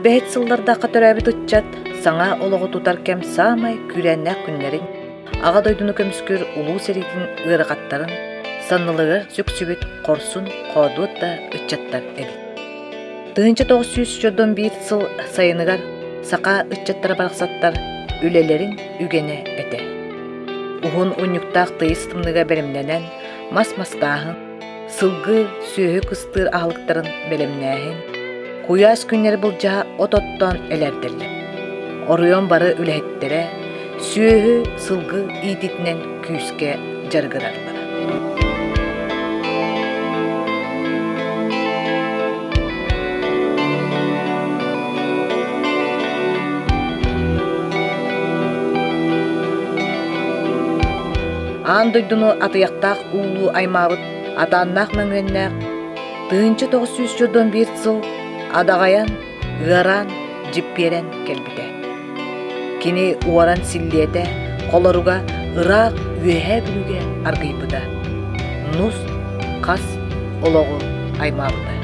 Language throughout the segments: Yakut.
Сүүрбэһит сыллардаахха төрөөбүт ыччат саҥа олоҕу тутар кэм саамай күүрээннээх күннэрин, Аҕа дойдуну көмүскүүр улуу сэриитин ыарахаттарын санныларыгар сүксүбүт хорсун хоодуот да ыччаттар эбит. 1941 сыл сайыныгар саха ыччаттара барахсаттар үлэлэрин үгэнэ этэ. Уһун унньуктаах тыйыс тымныыга бэлэмнэнэн мас мастааһын, сылгы, сүөһү кыстыыр аһылыктарын бэлэмнээһин, куйаас күннэри былдьаһа от оттоон элээрдэллэр. Оройуон бары үлэһиттэрэ сүөһү, сылгы иитиитинэн күүскэ дьарыгыраллара. Аан дойдуну атыйахтаах уулуу аймаабыт атааннаах мөҥүөннээх 1991 сыл адаҕайан, ыараан, дьиппиэрэн кэлбитэ. Кини уоран силлиэтэ, холоруга ыраах Үөһээ Бүлүүгэ аргыйбыта. Нус хас олоҕу аймаабыта.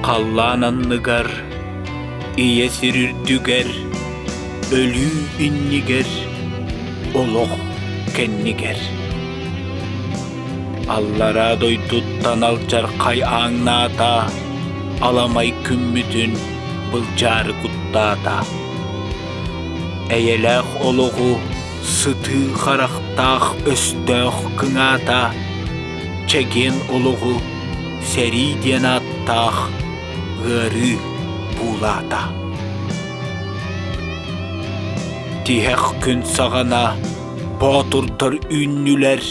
Халлаан анныгар, ийэ сир үрдүгэр, өлүү иннигэр, олох кэннигэр. Аллараа дойдуттан алдьархай ааҥнаата, аламай күммүтүн былдьаары куттаата. Эйэлээх олоҕу сытыы харахтаах өстөөх кыҥаата, чэгиэн олоҕу сэрии диэн ааттаах ыарыы буулаата. Тиһэх күн саҕана боотурдар үүннүлэр,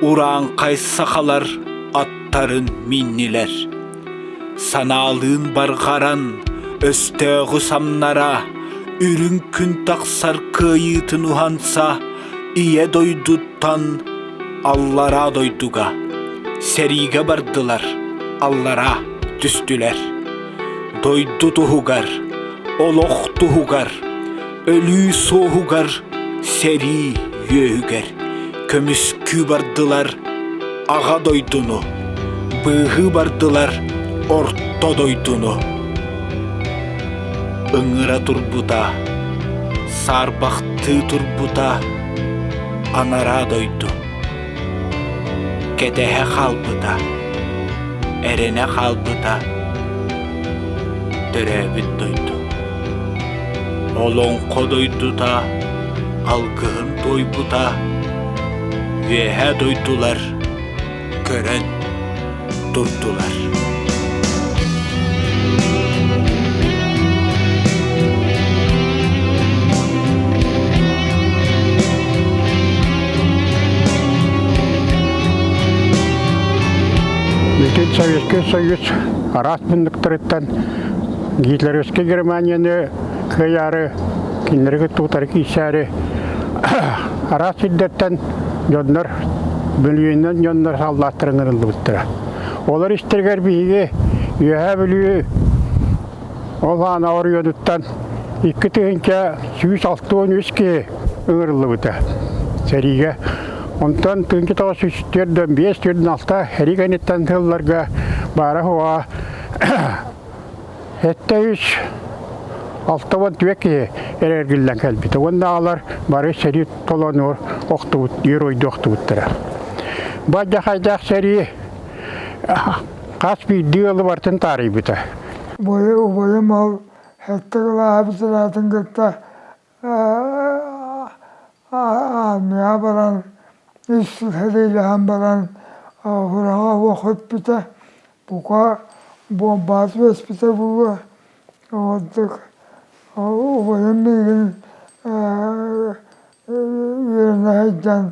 урааҥхай сахалар аттарын мииннилэр. Санаалыын барҕаран, өстөөҕү самнара, үрүҥ күн тахсар кыайыытын уһанса, Ийэ дойдуттан аллараа дойдуга сэриигэ бардылар, аллараа түстүлэр. Дойду туһугар, олох туһугар, өлүү суоһугар, сэрии үөһүгэр көмүскүү бардылар аҕа дойдуну, быыһыы бардылар орто дойдуну. Ыҥыра турбута, саарбахтыы турбута анараа дойду. Кэтэһэ хаалбыта, эрэнэ хаалбыта төрөөбүт дойду. Олоҥхо дойдута алгыһын туойбута, үөһээ дойдулар көрөн турдулар. Бүтүн Советский Союз араас муннуктарыттан Гитлеровскай Германияны кыайаары, кинилэри кытта утары киирсээри араас сирдэртэн дьоннор, мөлүйүөнүнэн дьоннор саллааттар ыҥырыллыбыттара. Олор истэригэр биһиги Үөһээ Бүлүү ол аана оройуонуттан 2163 киһи ыҥырыллыбыта сэриигэ. Онтон 1945 46 сэрии кэнниттэн сылларга баара-суоҕа 764 киһи эрэ эргиллэн кэлбитэ. Уонна аҕалар бары сэрии толонуор охтубут, геройдуу охтубуттара. Бу алдьархайдаах сэрии хас биирдии ыалы барытын таарыйбыта. Убайым ол сэттэ кылааһы бүтэрээтин кытта армияҕа баран үс сыл сэриилэһэн баран ураҕа уох өппүтэ. Бука буомбаҕа түбэспитэ буолуо. Ордук убайым миигин үөрэнэ сылдьан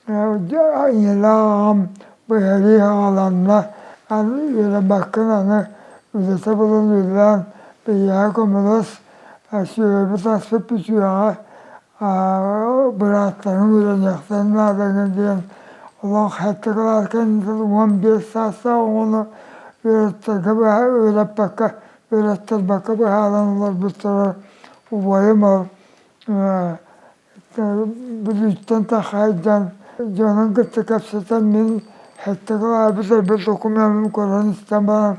ийэлээх аҕам быһарыы аҕаланна аны үөрэммэккин аны үлэтэ булан үлэлээн биһиэхэ көмөлөс сүөһүбүт аспыт бүтүөҕэ бырааттарым үөрэниэхтэрин наада диэн олох сэттэ кылаас кэнниттэн 15 саастаах оҕону үөрэттэргэ үөрэппэккэ үөрэттэрбэккэ быһааран олорбуттара убайым ол Бүлүүттэн тахайдан дьонун кытта кэпсэтэн мин сэттэ кылаабыт өлбүт докумуонун көрөн истэн баран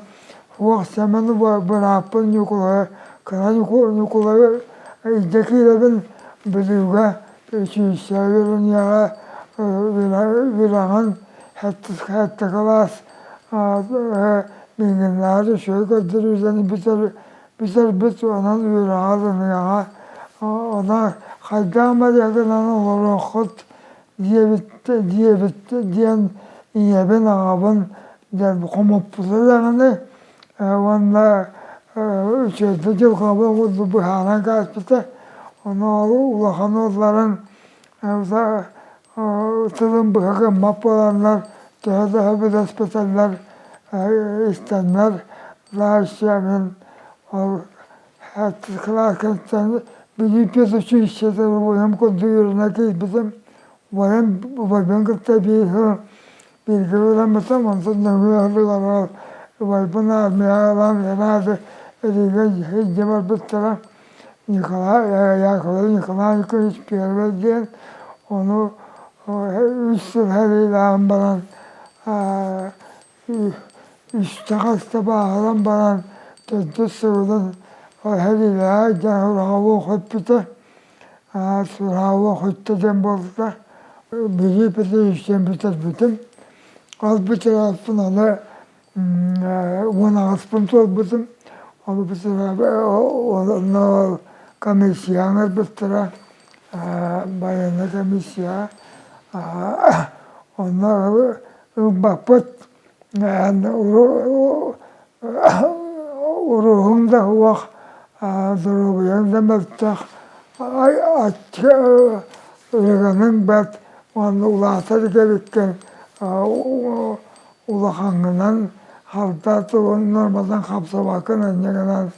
суох Сэмэн бырааппын Ньукулайы кыра Ньукулайы илдьэ киирэбин Бүлүүгэ үчүгэйэ үөрэниэҕэ үөрэҕин сэттэ кылаас миигиннээҕэр үчүгэй көрдөрүүлэри бүтэрбит онон үөрэҕэ ылыныаҕа онон хайдах эмэ олоруоххут диэбит диэбит диэн ийэбин аҕабын диэн хомоппута даҕаны уонна үчүгэйдик дьылҕабын курдук быһааран кээспитэ ону ол улахан уолларын тылын быһа гыммат буоланнар төһө да сөбүлэспэтэллэр истэннэр мин ол кылааскаттан Бүлүү педучилищетыгар убайым курдук үөрэнэ киирбитим. Убайым убайбын кытта биир сыл бииргэ үөрэммитим, онтон нөҥүө сылыгар убайбын армияҕа ылан ыраах Рига илдьэ барбыттара. Николай Яковлев Николай Николаевич Первый диэн, ону үс сыл сэриилээн баран Үстэ хаста бааһыран баран төрдүс сылынан сэриилэһэ дьон сураҕа көппүтэ. Сураҕа көттө диэн буолбута. Бүлүү Петровичтан бүтэрбитим. Ол бүтэрээппин аны 18-пын туолбутум. Ол онно комиссия ыҥырбыттара, байыаннай комиссия. Онно ылбаппыт уруһуҥ да суох доруобуйаҥ да мөлтөх ырыганыҥ бэрт уонна улаатар эбиккин улахаҥҥынан харда тугун норматан хапсыбаккын инньэ гынан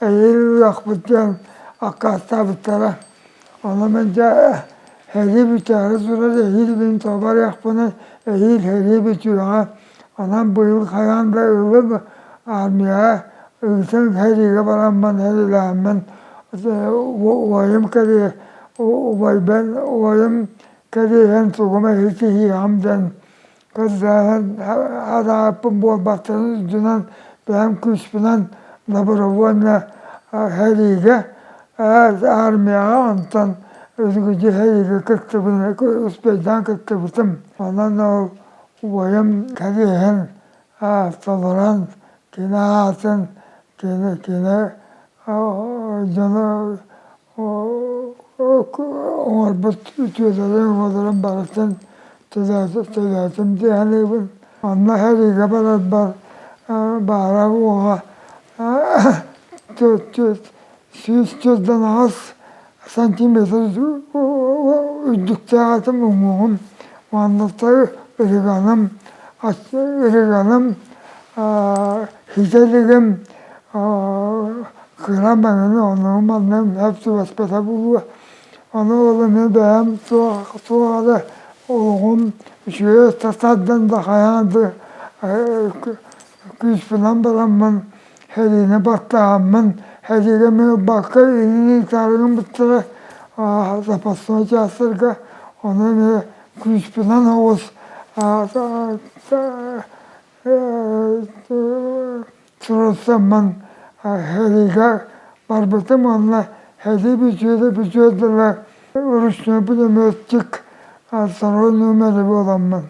эһиил ылыахпыт диэн аккаастаабыттара Ону мин дьэ сэрии бүтээри турар эһиил мин тоҕо барыахпыный, эһиил сэрии бүтүөҕэ, онон быйыл хайаан да ылым армияҕа ыытан сэриигэ бараммын сэриилээммин убайым кэлиэ убайбын убайым кэлиэһэн тугум эһи киһиэҕим диэн көрдөһөн арааппын буолбаттарын үрдүнэн бэйэм күүспүнэн добровольно сэриигэ армияҕа онтон үргүдьү сэриигэ кыттыбын успейдаан кыттыбытым. Онон ол убайым кэриэһин толорон кини аатын кини кини дьону оҥорбут үтүөлэрин оҥорон барытын төлөөтүм дии саныыбын. Онно сэриигэ барарбар баара уоҕа 148 сантиметр үрдүктээх этим уҥуоҕум уонна ырыганым ырыганым ситэ илигим Кыра маҥаны оннугу манна сөп түбэспэтэ буолуо. Ону ол эмиэ бэйэм туох туох эрэ олоҕум үчүгэй тардан да хайаан да күүспүнэн бараммын сэриини баттааммын сэриигэ мин ылбакка илиини ыытаарыгым быттара запасной чаастарга ону эмиэ күүспүнэн оҕус Туруорсаммын сэриигэ барбытым уонна сэрии бүтүөрэ бүтүөр дылы ручной пулеметчик второй номеры буоламмын.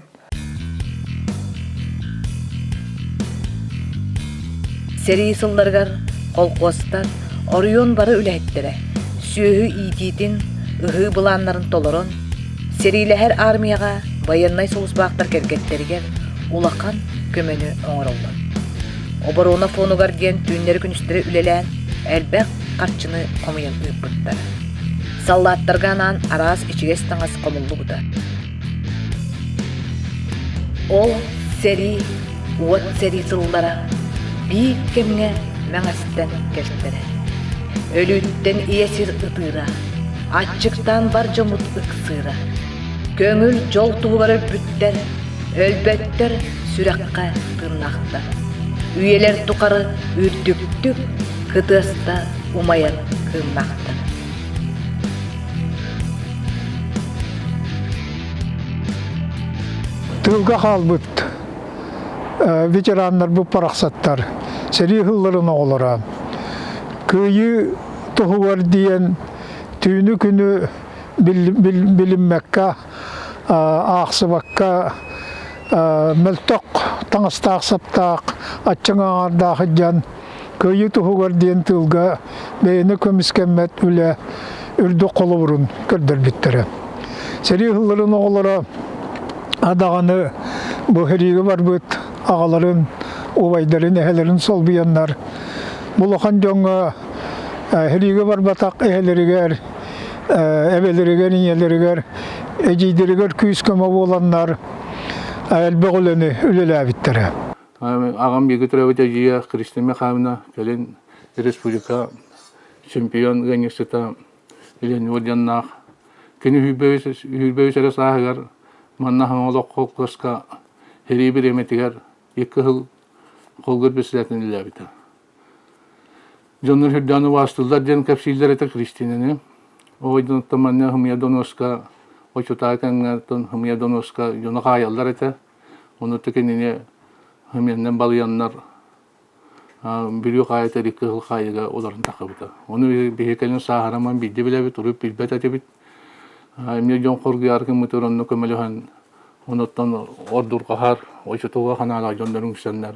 Сэрии сылларыгар колхуостар оройуон бары үлэһиттэрэ сүөһү иитиитин, ыһыы былааннарын толорон, сэриилэһэр армияҕа байыаннай сулууспаахтар кэргэттэригэр улахан көмөнү оҥороллор. Оборона фонугар диэн түүннэри-күнүстэри үлэлээн элбэх харчыны хомуйан ыыппыттар. Саллааттарга анаан араас ичигэс таҥас хомуллубута. Ол сэрии, уот сэрии сыллара биир кэмҥэ мэҥэстэн кэлтэрэ. Өлүүттэн ийэ сир ытыыра, аччыктаан бар дьоммут ыксыыра. Көҥүл дьол туһугар өлбүттэр, өлбөттөр сүрэххэ тыыннаахтар. Үйэлэр тухары үрдүктүк кытыаста умайар кыымнаахтар. Тыылга хаалбыт ветераннарбыт барахсаттар сэрии сылларын оҕолоро кыайыы туһугар диэн түүнү-күнү билиммэккэ аахсыбакка мөлтөх таҥастаах-саптаах аччыҥ аҥаардаах дьон кыайыы туһугар диэн тыылга бэйэни көмүскэммэт үлэ үрдүк холобурун көрдөрбүттэрэ. Сэрии сылларын оҕолоро даҕаны бу сэриигэ барбыт аҕаларын, убайдарын, эһэлэрин солбуйаннар улахан дьоҥҥо сэриигэ барбатах эһэлэригэр, эбэлэригэр, ийэлэригэр, эдьиийдэригэр күүс-көмө буоланнар элбэх үлэни үлэлээбиттэрэ. Аҕам бииргэ төрөөбүт эдьиийэ Христина Михайловна кэлин республика чемпион ыанньыксыта Леонид орденнаах. Кини сүүрбэ үс эрэ сааһыгар манна Хаҥалас холкуоска сэрии бириэмэтигэр икки сыл холгор председателин үлэлээбитэ. Дьоннор сүрдээн убаастыыллар диэн кэпсииллэр этэ Кристинаны. Оҕойдонуттан манна Хымыйа Доноска очутаа кэмҥэ Хымыйа Доноска дьону хаайаллар этэ. Ону кинини хымыйаннан балыйаннар Бүлүү хаайыта икки сыл хаайыыга олорон тахсыбыта. Ону биһиги кэлин сааһыраман биирдэ билэбит, урут билбэт этибит. Эмиэ дьон хоргуйар гыммытыгар онно көмөлөһөн, онуттан ордурҕаһар, очутуга ханаалаах дьоннорун үксэннэр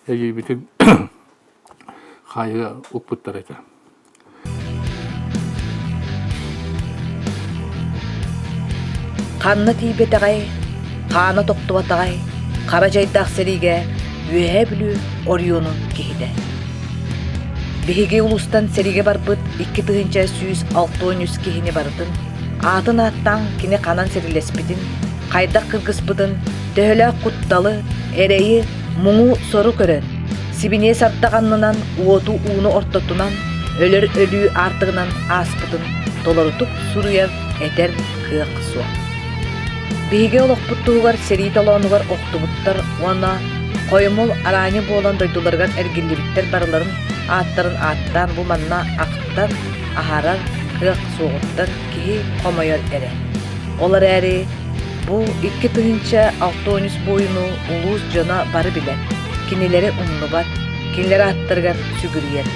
эдьиийбитин хаайыыга укпуттар этэ. Ханна тиийбэтэҕэй, хаана тохтубатаҕай, хара дьайдаах сэриигэ Үөһээ Бүлүү оройуонун киһитэ. Биһиги улуустан сэриигэ барбыт 2163 киһини барытын аатын ааттаан кини ханан сэриилэспитин, хайдах кыргыспытын, төһөлөөх кутталы, эрэйи, муҥу-сору көрөн, сибиниэс ардах аннынан уоту-ууну ортотунан, өлөр өлүү аартыгынан ааспытын толорутук суруйар, этэр кыах суох. Биһиги олохпут туһугар сэрии толоонугар охтубуттар уонна хойомул араанньы буолан дойдуларыгар эргиллибиттэр барыларын ааттарын ааттаан бу манна ахтан, аһарар кыах суоҕуттан киһи хомойор эрэ. Ол эрээри бу 2063 буойуну улуус дьоно бары билэр, кинилэри умнубат, кинилэр ааттарыгар сүгүрүйэр.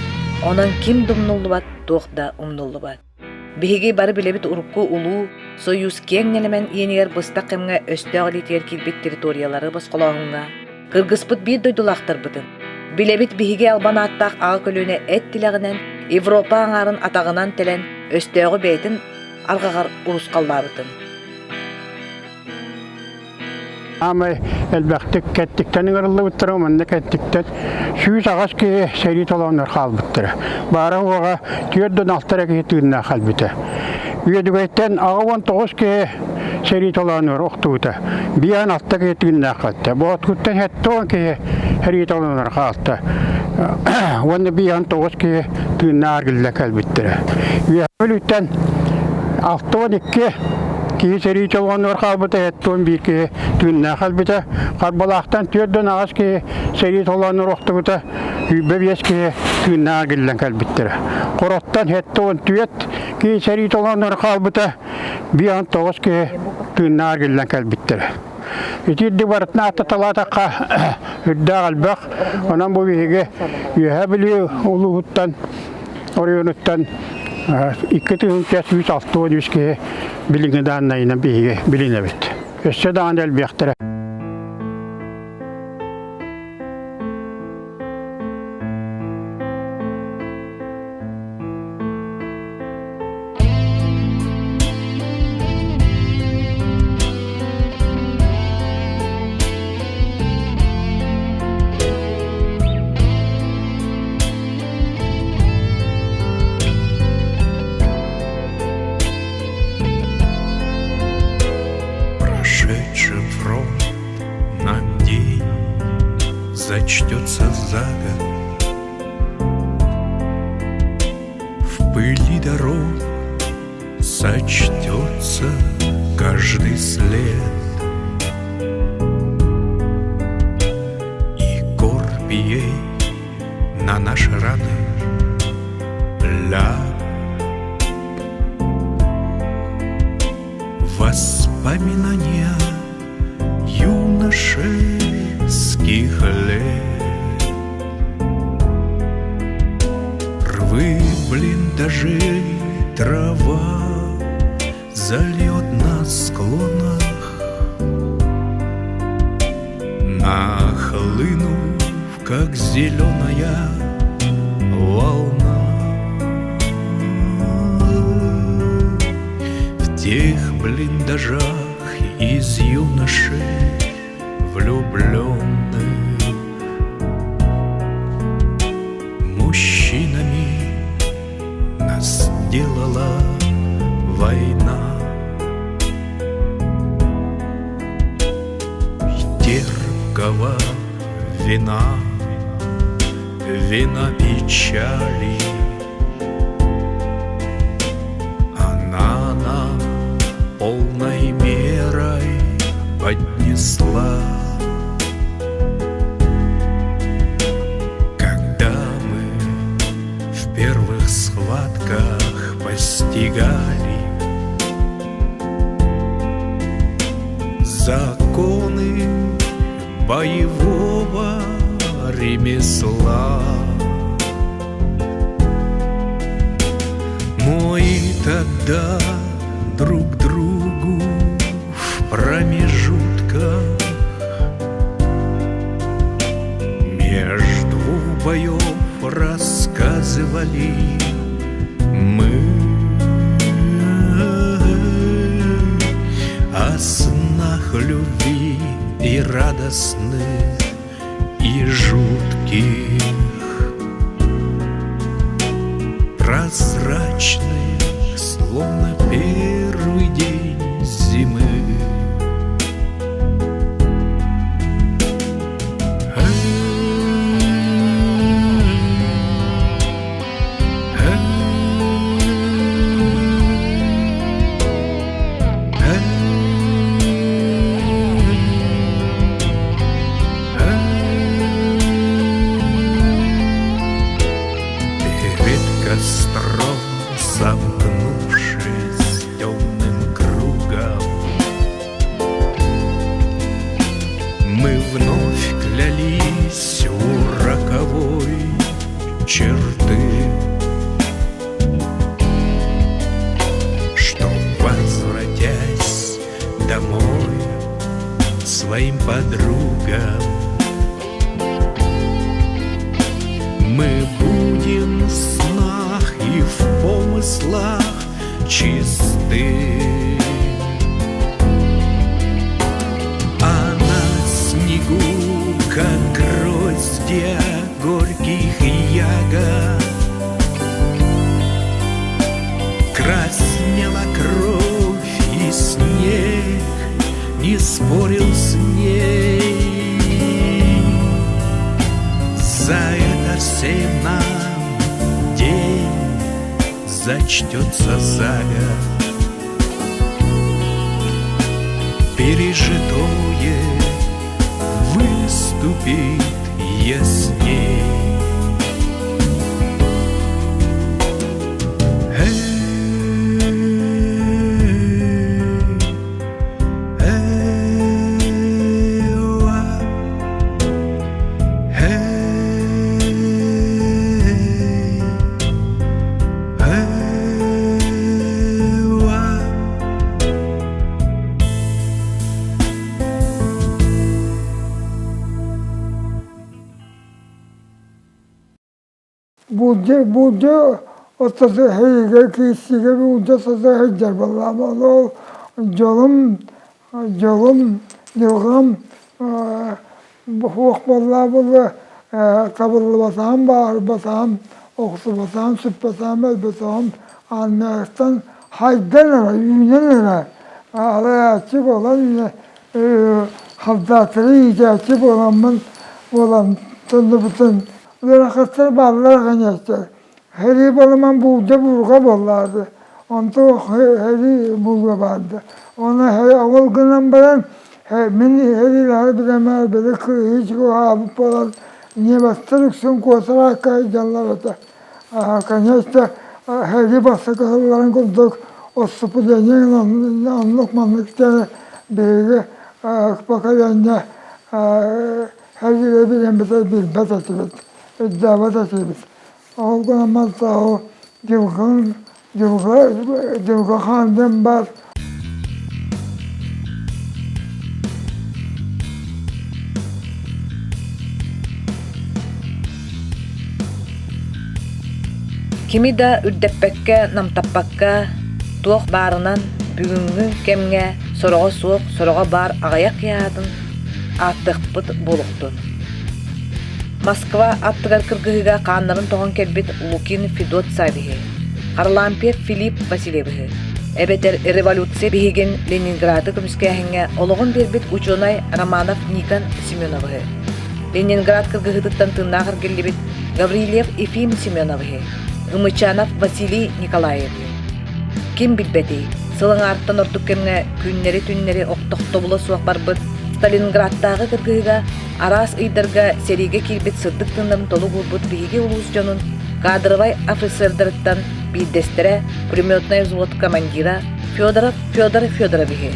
Онон ким да умнуллубат, туох да умнуллубат. Биһиги бары билэбит урукку улуу Союз киэҥ нэлэмэн иэнигэр быстах кэмҥэ өстөөх илиитигэр киирбит территориялары босхолооһуҥҥа кыргыспыт биир дойдулаахтарбытын, билэбит биһиги албан ааттаах аҕа көлүөнэ эт тилэҕинэн Европа аҥаарын атаҕынан тэлэн өстөөҕү бэйэтин арҕаҕар урусхаллаабытын. Аамай элбэхтик кэттиктэн ыҥырыллыбыттара, манна кэттиктэн 108 киһи сэрии толооннор хаалбыттара. Баара уоҕа 46 эрэ киһи тыыннаах кэлбитэ. Үөдүгэйтэн 69 киһи сэрии толоонугар охтубута. 56 киһи тыыннаах хаалта. Боотуттан 70 киһи сэрии толоонугар хаалта. Уонна 59 киһи тыыннаах аргылла кэлбиттэрэ. Үөһээ Бүлүүттэн 62 киһи сэрии толоонугар хаалбыта, 71 киһи тыыннаах кэлбитэ. Харбалаахтан 48 киһи сэрии толоонугар охтубута, 25 киһи тыыннаах эргиллэн кэлбиттэрэ. Хороттон 74 киһи сэрии толоонугар хаалбыта, 59 киһи тыыннаах эргиллэн кэлбиттэрэ. Итирдик барытын ааттаталаатахха үрдээх элбэх. Онон бу биһиги Үөһээ Бүлүү улууһуттан, оройуонуттан 2163 киһи билиҥҥи дааннайынан биһиги билинэбит. Өссө даҕаны элбиэхтэрэ. Прошедший фронт нам день зачтется за год. В пыли дорог сочтется каждый след. И горб ей На наши раны ляг. Воспоминания юношеских лет Рвы блиндажей трава Зальет на склонах Нахлынув, как зеленая волна В тех блиндажах из юношей влюбленных Мужчинами нас делала война. И терпкого вина, вина печали Она нам полной мерой поднесла. Когда мы в первых схватках постигали Законы боевого ремесла. Мы тогда друг другу в промежутках Меж двух боев рассказывали мы О снах любви и радостных, и жутких, Прозрачных, словно первый день зимы. Перед костром сомкнувшись темным кругом, Мы вновь клялись у роковой черты, Что, возвратясь домой своим подругам, Мы будем в снах и в помыслах чисты. А на снегу, как гроздья горьких ягод, Краснела кровь и снег не спорил с ней. За это всем нам день зачтется за год. Пережитое выступит ясней. Буулдьа буулдьа ортото эһиги киирсиигэ буулдьа ортото сылдьар буоллаҕым. Ол дьолум дьолум дьылҕам суох буоллаҕа буолла табыллыбатаҕым, бааһырбатаҕым, охсубатаҕым, сүппэтэҕим, өлбөтөҕүм армияттан хайдан эрэ, үүнэн эрэ алайааччы буолан халдааттары иитээччи буоламмын буолан тыллыбытын Ыарахаттар бааллар конечно. Сэрии буолуман буулдьа буурҕа буоллаады. Онто сэрии буурҕа баарда. Оны ол гынан баран мин сэриилэһэр билэмээр били кыайыы чугаһаабыт буолан Немецтэр үксүн куотараакка сылдьаллар этэ. Конечно, эһиги бастакы сылларын курдук отступление оннук маннык диэн биһиги поколение сэриигэ билэммитэ билбэт этибит, өйдөөбөт этибит. Ол гынан мантааҕы дьылҕан дьылҕа дьылҕа хаан диэн баар. Кими да үрдэппэккэ, намтаппакка, туох баарынан бүгүҥҥү кэмҥэ сороҕо суох, сороҕо баар аҕыйах киһи аатын ааттыахпыт буолуохтун. Москва аттыгар кыргыһыыга хааннарын тоҕон кэлбит Лукин Федот Савиһы, Харлампьев Филипп Васильевиһы, эбэтэр революция биһигин Ленинграды көмүскээһиҥҥэ олоҕун биэрбит учуонай Романов Никон Семеновиһы, Ленинград кыргыһыытыттан тыыннаах эргиллибит Гаврильев Ефим Семеновиһы, Ымычанов Василий Николаевиһы. Ким билбэтий, сыл аҥаартан ордук кэмҥэ күннэри-түннэри охтохтобула суох барбыт Сталинградтааҕы кыргыһыыга араас ыйдарга сэриигэ киирбит сырдык тыыннарын толук уурбут биһиги улуус дьонун кадровай офицердарыттан биирдэстэрэ пулеметнай взвод командира Федоров Федор Федоровиһы,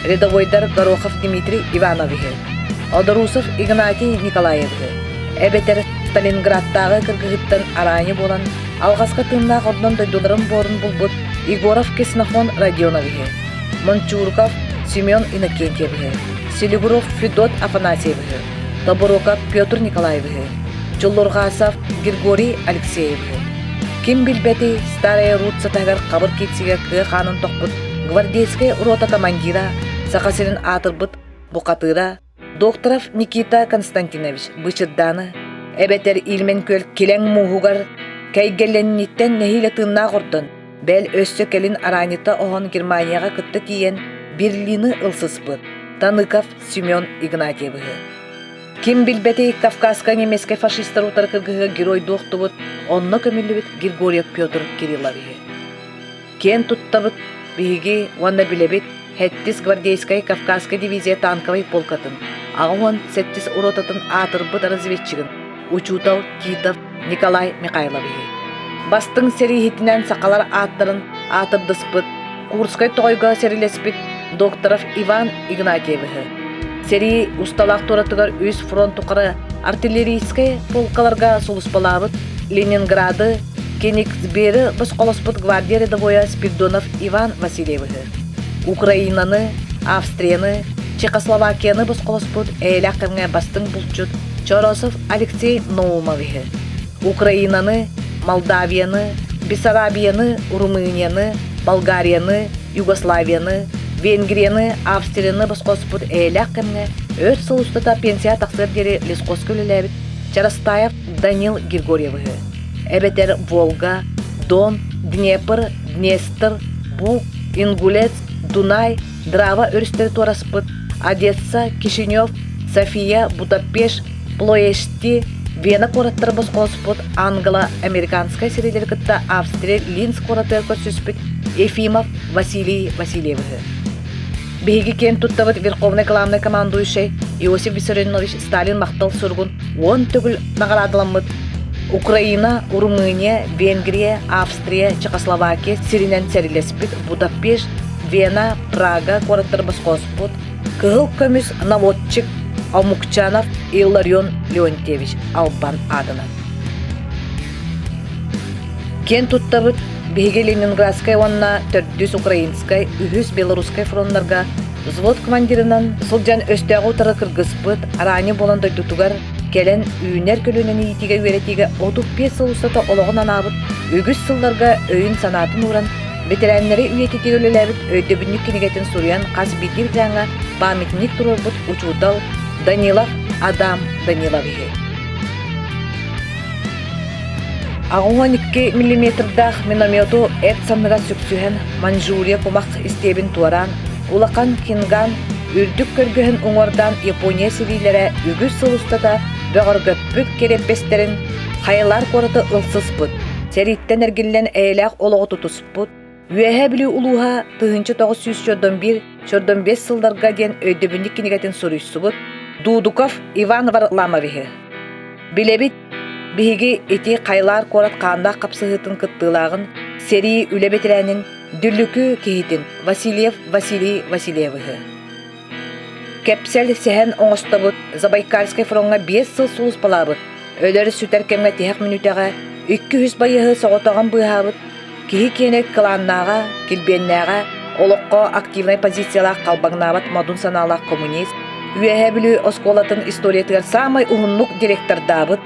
рядовойдар Горохов Дмитрий Ивановиһы, Одорусов Игнатий Николаевиһы, эбэтэр Сталинградтааҕы кыргыһыттан араанньы буолан алҕаска тыыннаах ордон дойдуларын буорун булбут Егоров Ксенофон Родионовиһы, Мончуруков Семен Иннокентьевиһы, Селигуров Федот Афанасьевиһы, Тобуруков Петр Николаевиһы, Чуллурҕасов Григорий Алексеевиһы. Ким билбэтий, Старая Рутса таһыгар хабыр киирсигэ кыа хаанын тохпут гвардейскай рота командира, Саха сирин аатырбыт бухатыыра Докторов Никита Константинович Бычырдааны, эбэтэр Ильмень күөл килэҥ мууһугар кэйгэлэнниттэн нэһиилэ тыыннаах ордон, бэл өссө кэлин араанньыта оһон Германияҕа кытта тиийэн Берлины ылсыспыт Таныков Семен Игнатьевиһы. Ким билбэтий Кавказка немецкэй фашистар утары кыргыһыга геройдуу охтубут, онно көмүллүбүт Григорьев Петр Кирилловиһы. Киэн туттабыт биһиги уонна билэбит Хэттис гвардейскай Кавказскай дивизия танковай полкатын 87 ротатын аатырбыт разведчигын учуутал Титов Николай Михайловиһы. Бастыҥ сэрииһитинэн сахалар ааттарын аатырдыспыт Курскай тоҕойго сэрилэспит Докторов Иван Игнатьевиһы. Сэрии усталаах туоратыгар үс фронт тухары артиллерийскай полкаларга сулууспалаабыт Ленинграды, Кенигсбери босхолоспут гвардия рядовойа Спиридонов Иван Васильевиһы, Украинаны, Австрияны, Чехословакияны босхолоспут эйэлээх кэмҥэ бастыҥ булчут Чоросов Алексей Наумовиһы, Украинаны, Молдавияны, Бессарабияны, Румынияны, Болгарияны, Югославияны, Венгрияны, Австрияны босхоспут эйэлээх кэмҥэ өр сыл устата пенсия тахсыар диэри лесхозка үлэлээбит Чарастаев Данил Григорьевиһы, эбэтэр Волга, Дон, Днепр, Днестр, Буг, Ингулец, Дунай, Драва өрүстэри туораспыт Одесса, Кишинев, София, Будапешт, Плоешти, Вена куораттары босхолоспут англо-американскай сэриилэри кытта Австрия Линц куоратыгар көрсүспүт Ефимов Василий Васильевиһы. Биһиги киэн туттабыт Верховный главный командующий Иосиф Виссарионович Сталин махтал суругун 10 төгүл наҕараадаламмыт Украина, Румыния, Венгрия, Австрия, Чехословакия сиринэн сэрилэспит Будапешт, Вена, Прага куораттары босхооспут Кыһыл көмүс наводчик Омукчанов Илларион Леонтьевич Албан аатынан. Киэн туттабыт биһиги Ленинградскай уонна төрдүс Украинскай, үһүс Белорусскай фроннарга взвод командирынан сылдьан өстөөҕү утары кыргыспыт, араанньы буолан дойдутугар кэлэн үүнэр көлүөнэни иитиигэ үөрэтиигэ 35 сыл устата олоҕун анаабыт, үгүс сылларга өйүн-санаатын ууран бэтэрээннэри үйэтитиигэ үлэлээбит өйдөбүнньүк кинигэтин суруйан хас биирдии ветераҥҥа памятник туруорбут учуутал Данилов Адам Даниловиһы. 82 миллиметрдаах миномету эт санныга сүксүһэн Маньчжурия кумах истиэбин туораан, улахан Хинган үрдүк көргөһүн уҥуордаан Япония сэриилэрэ үгүс сыл устата бөҕөргөппүт кириэппэстэрин Хайлар куораты ылсыспыт, сэрииттэн эргиллэн эйэлээх олоҕу тутуспут, Үөһээ Бүлүү улууһа 1941 45 сылларга диэн өйдөбүнньүк кинигэтин суруйсубут Дудуков Иван Варламовиһы. Билэбит, биһиги ити Хайлаар куорат хааннаах хапсыһыытын кыттыылааҕын, сэрии үлэ бэтэрээнин Дүллүкү киһитин Васильев Василий Васильевиһы. Кэпсэл сэһэн оҥостобут Забайкальскай фроҥҥа 5 сыл сулууспалаабыт, өлөр-сүтэр кэмҥэ тиһэх мүнүүтэҕэ 200 байыаһы соҕотоҕун быыһаабыт киһи киэнэ кылааннааҕа, килбиэннээҕэ, олоххо активнай позициялаах халбаҥнаабат модун санаалаах коммунист, Үөһээ Бүлүү оскуолатын историятыгар саамай уһуннук директордаабыт,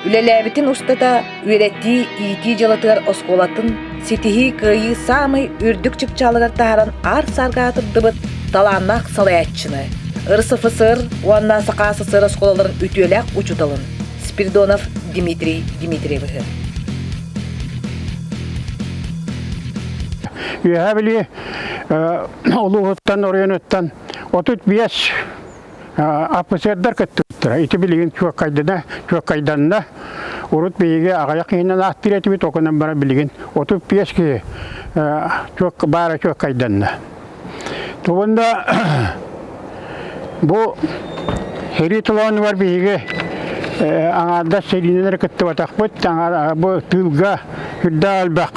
үлэлээбитин устата үөрэтии, иитии дьыалатыгар оскуолатын ситиһии кыайыы саамай үрдүк чыпчаалыгар таһааран аар-саарга аатырдыбыт талааннаах салайааччыны, РСФСР уонна Саха СССР оскуолаларын үтүөлээх учууталын Спиридонов Дмитрий Дмитриевиһы. Үөһээ Бүлүү улууһуттан, оройуонуттан 35 АПСРдар кыттыбыттара. Ити билигин чуоккайдана, чуоккайданна. Урут биһиги аҕыйах киһинэн ааттыыр этибит, окунан баран билигин 35 киһи чуок, баара чуоккайданна. Тугунда бу сэрии толоонугар биһиги аҥаардас сэриинэн эрэ кыттыбатахпыт, бу тыылга үрдээх элбэх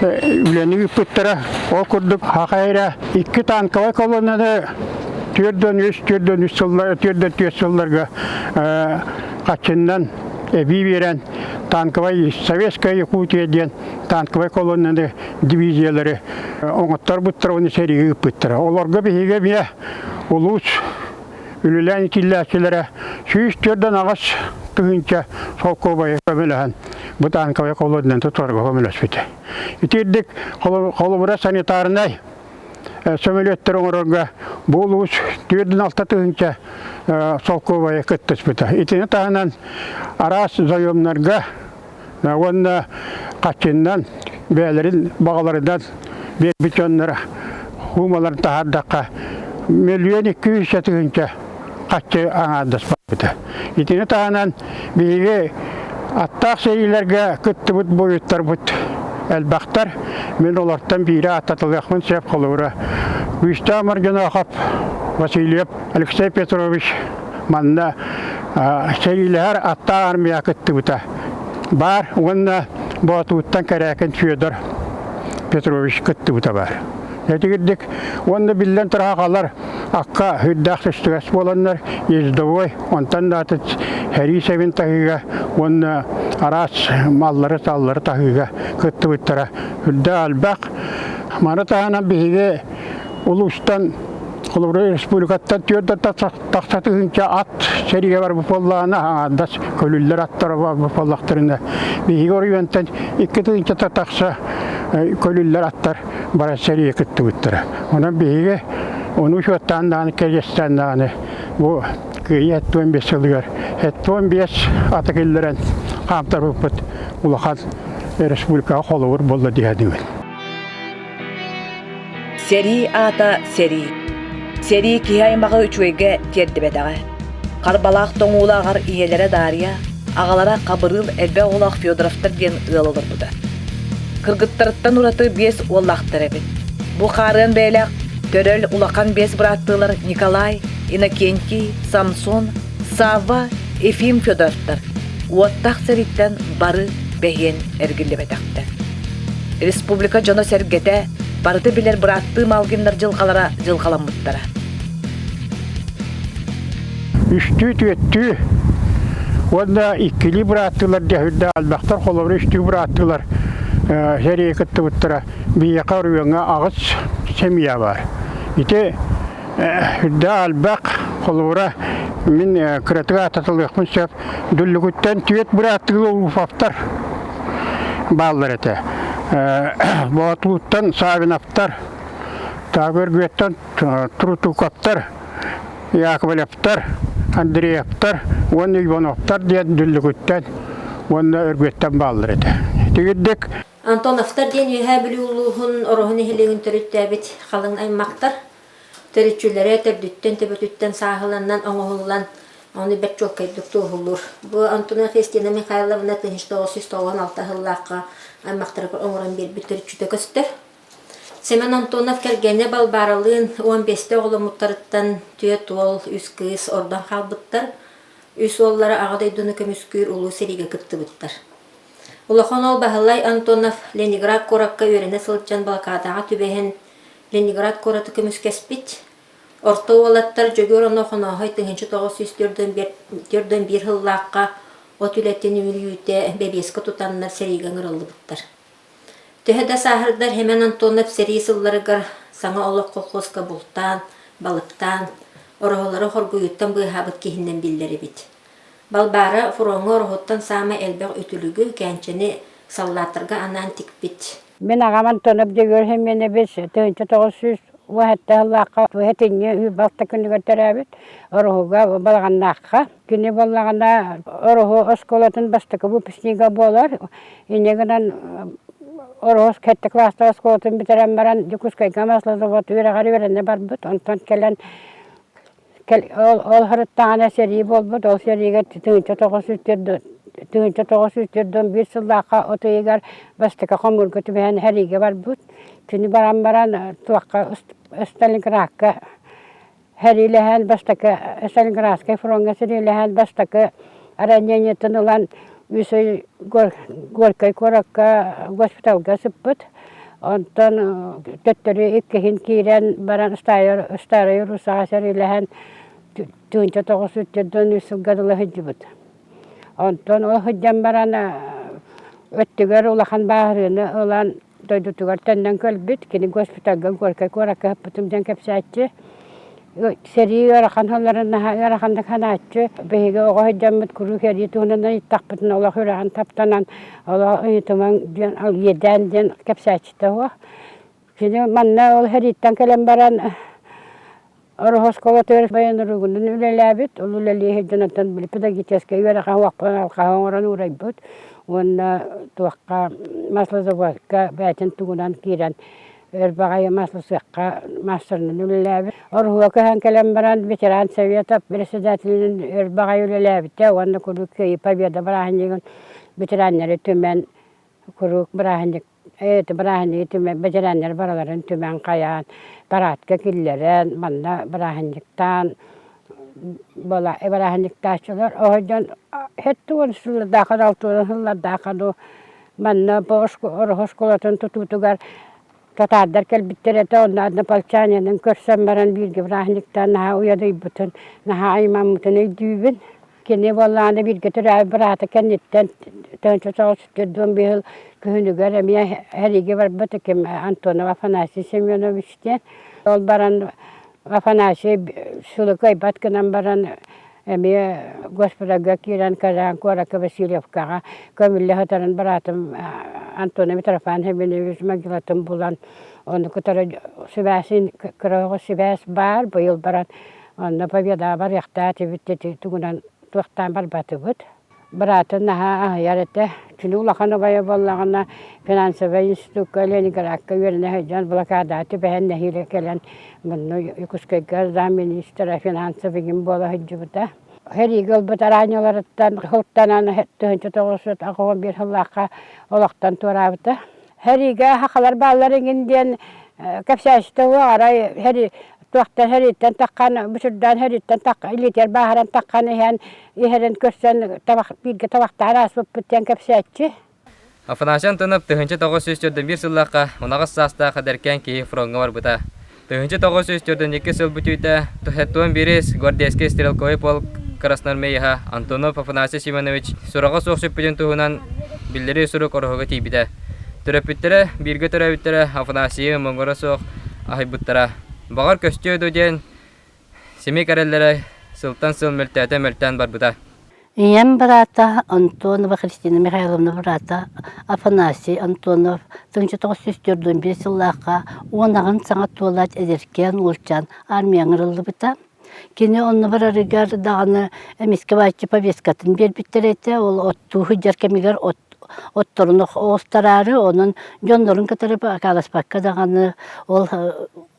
үлэни ыыппыттара. Ол курдук Хаха эрэ икки танковай колоннаны 43 43 сыллар 44 сылларга хаччыннан эбии биэрэн танковай Советская Якутия диэн танковай колоннаны дивизиялары оҥотторбуттара уонна сэриигэ ыыппыттара. Олорго биһиги эмиэ улуус үлэлээн итиллээччилэрэ 148 солкуобайы көмөлөһөн бу танковай колоннаны тутарга көмөлөспүтэ. Итирдик холобура санитарнай сөмөлүөттэр оҥорорго бу улуус 46 тыһыынча солкуобайы кыттыспыта. Итини таһынан араас заемнарга уонна хаччыннан бэйэлэрин баҕаларынан биэрбит дьоннор хуумаларын таһаардахха мөлүйүөн 200 тыһыынча хаччы аҥаардаспыта. Итини таһынан биһиги аттаах сэриилэргэ кыттыбыт буойуттарбыт элбэхтэр. Мин олортон биирэ ааттатылыахпын сөп холобура. Күүстээх Моргунохов Васильев Алексей Петрович манна сэриилэһэр аттаах армия кыттыбыта баар уонна Боотууттан Кэрээкин Федор Петрович кыттыбыта баар. Этигирдик уонна биллэн турар акка үрдээх түстүгэс буоланнар ездовой, онтон да атын сэрии сэбин таһыыга уонна араас маллары-саллары таһыыга кыттыбыттара үрдээх элбэх. Маны таһынан биһиги улуустан холобура республикаттан түөрт тахса тыһыынча ат сэриигэ барбыт буоллаҕына аҥаардас көлүллэр аттара барбыт буоллахтарына биһиги оройуонтан 2 тыһыынчата тахса көлүллэр аттар баран сэриигэ кыттыбыттара. Онон биһиги ону учуоттаан даҕаны кэриэстээн даҕаны бу Кыайыы 75 сылыгар 75 аты киллэрэн хаамтарбыппыт улахан республикаҕа холобур буолла дии саныыбын. Сэрии аата сэрии. Сэрии киһи аймаҕы үчүгэйгэ тиэрдибэтэҕэ. Харбалаах тоҥуулааҕар ийэлэрэ Дарья, аҕалара Хабырыыл элбэх оҕолоох Федоровтар диэн ыал олорбута. Кыргыттарыттан ураты биэс уоллаахтар эбит. Бу хаарыан бэйэлээх төрөл улахан биэс бырааттыылар Николай, Иннокентий, Самсон, Савва, Ефим Федоровтар уоттаах сэрииттэн бары бэһиэн эргиллибэтэхтэр. Республика дьоно-сэргэтэ барыта билэр бырааттыы Малгиннар дьылҕалара дьылҕаламмыттара. Үстүү түөттүү уонна иккилии бырааттыылар дьэһүрдээх элбэхтэр холобура үстүү бырааттыылар сэриигэ кыттыбыттара биһиэхэ оройуоҥҥа аҕыс семья баар. Ити үрдээх элбэх холобура мин кыратык ааттатылыахпын сөп Дүллүкүттэн түөрт бырааттыы Уфовтар бааллар этэ. Боотулуттан Савиновтар, Таабыргыаттан Трутуковтар, Яковлевтар, Андреевтар уонна Ивановтар диэн Дүллүкүттэн уонна Өргүөттэн бааллар этэ. Тигирдик Антоновтар диэн Үөһээ Бүлүү улууһун Ороһу нэһилиэгин төрүттээбит халыҥ аймахтар. Төрүччүлэрэ төрдүттэн төбөтүттэн сааһыланан оҥоһуллан, ону бэрт чуолкайдык туоһулуур. Бу Антонова Христина Михайловна 1996 сыллаахха аймахтарыгар оҥорон биэрбит төрүччүтэ көстөр. Семен Антонов кэргэнэ Балбааралыын 15-тэ оҕоломмуттарыттан түөрт уол, үс кыыс ордон хаалбыттар. Үс уоллара Аҕа дойдуну көмүскүүр Улуу сэриигэ кыттыбыттар. Улахан уол Баһылай Антонов Ленинград куоракка үөрэнэ сылдьан блокадаҕа түбэһэн Ленинград куораты көмүскэспит. Орто уолаттар Дьөгүөр Оно Хонооһой 1941 сыллаахха от үлэтин үөрүүтэ бэбиэскэ тутаннар сэриигэ ыҥырыллыбыттар. Төһө да сааһырдар Семен Антонов сэрии сылларыгар Саҥа олох колхозка бултаан, балыктаан, ороһулары хоргуйууттан быыһаабыт киһинэн биллэр эбит. Балбаара фроҥҥа ороһуттан саамай элбэх үтүлүгү, кээнчэни саллааттарга анаан тикпит. Мин аҕам Антонов Дьөгүөр Семенович 1997 сыллаахха Этинньи Үүр-Балта күнүгэр төрөөбүт Ороһуга Балаҕаннаахха. Кини буоллаҕына Ороһу оскуолатын бастакы выпускнига буолар. Инньэ гынан Ороһу сэттэ кылаастаах оскуолатын бүтэрэн баран Дьокуускайга маслозавод үөрэҕэр үөрэнэ барбыт. Онтон кэлэн Ол ол сырыттаҕына сэрии буолбут, ол сэриигэ 1941 сыллаахха от ыйыгар бастакы хомуурга түбэһэн сэриигэ барбыт. Күнү баран баран туохха Сталинградка сэриилэһэн бастакы Сталинградскай фроҥҥа сэриилэһэн бастакы ранениетын ылан үс ый Горькай куоракка госпиталга сыппыт. Онтон төттөрү иккиһин киирэн баран Старай Русаҕа сэриилэһэн 1943 сылга дылы сылдьыбыт. Онтон ол сылдьан баран өттүгэр улахан бааһырыыны ылан дойдутугар төннөн кэлбит. Кини госпитальга Горькай куоракка сыппытым диэн кэпсээччи. Сэрии ыарахан сылларын наһаа ыараханнык санааччы. Биһиги оҕо сылдьаммыт куруук эрии туһунан ыйыттахпытына олох үрэҕин таптанан олох ыйытымаҥ диэн иэдээн диэн кэпсээччитэ суох. Кини манна ол сэрииттэн кэлэн баран Ороһу оскуолатыгар военругунан үлэлээбит. Ол үлэлии сылдьан оттон били педагогическай үөрэххэ уохпун алҕаһы оҥорон уурайбыт. Уонна туохха маслозаводка бэйэтин тугунан киирэн Өр баҕайы мас ысыахха маастарынан үлэлээбит. Оруһуга көһөн кэлэн баран ветеран совета председателинэн өр баҕайы үлэлээбитэ уонна куруук Кыайыы Победа бырааһынньыгын ветераннары түмэн куруук бырааһынньык это бырааһынньыгы түмэн ветераннар барыларын түмэн хайаан парадка киллэрэн манна бырааһынньыктаан буола бырааһынньыктааччылар оһойдон 70 сыллардаахха 60 сыллардаахха дуу Манна бу Ороһу оскуолатын тутуутугар татаардар кэлбиттэр этэ, онно однополчанинын көрсөн баран бииргэ бырааһынньыктаан наһаа уйадыйбытын, наһаа аймаммытын өйдүүбүн. Кини буоллаҕына бииргэ төрөөбүт быраата кэнниттэн 1945 сыл күһүнүгэр эмиэ сэриигэ барбыт ким Антонов Афанасий Семенович диэн. Ол баран Афанасий сылы кыайбат гынан баран Эмиэ госпитальга киирэн Казан куоракка Васильевкаҕа көмүллэ сытарын быраатым Антона Митрофан Семенович могилатын булан ону кытары сибээсин кыра сибээс баар быйыл баран онно победаҕа барыахтаах этибит тугунан туохтаан барбатыбыт. Быраатын наһаа аһыйар этэ. Кини улахан убайа буоллаҕына финансовай институкка Ленинградка үөрэнэ сылдьан блокадаҕа түбэһэн нэһиилэ кэлэн манна Якутскайга замминистра финансов игин буола сылдьыбыта. Сэриигэ ылбыт араанньаларыттан сылтанан 1981 сыллаахха олохтон туораабыта. Сэриигэ сахалар бааллар игин диэн кэпсээччитэ суох арай сэри туохтан сэрииттэн таххан бучурдаан сэрииттэн таххан илиитигэр бааһыран таххан иһэн иһэрин көрсөн табах бииргэ табахтаан ааспыппыт диэн кэпсээччи. Афанасий Антонов 1941 сыллаахха унаҕас саастаах эдэркээн киһи фроҥҥа барбыта. 1942 сыл бүтүүтэ 71 гвардейский стрелковый полк красноармееһа Антонов Афанасий Семенович сураҕа суох сүппүтүн туһунан биллэрии сурук ороһуга тиийбитэ. Төрөппүттэрэ, бииргэ төрөөбүттэрэ Афанасийы муҥура суох аһыйбыттара. Баҕар көстүө дуо диэн симик эрэллэрэ сылтан сыл мөлтөөтө-мөлтөөн барбыта. Ийэм быраата Антонова Христина Михайловна быраата Афанасий Антонов 1945 сыллаахха уонаҕын саҥа туолаат эдэркээн уолчаан армияҕа ыҥырыллыбыта. Кини онно барарыгар даҕаны эмискэ бааччы повесткатын биэрбиттэр этэ. Ол оттуу сылдьар кэмигэр от отторун оҕустараары, онон дьоннорун кытары акааласпакка даҕаны ол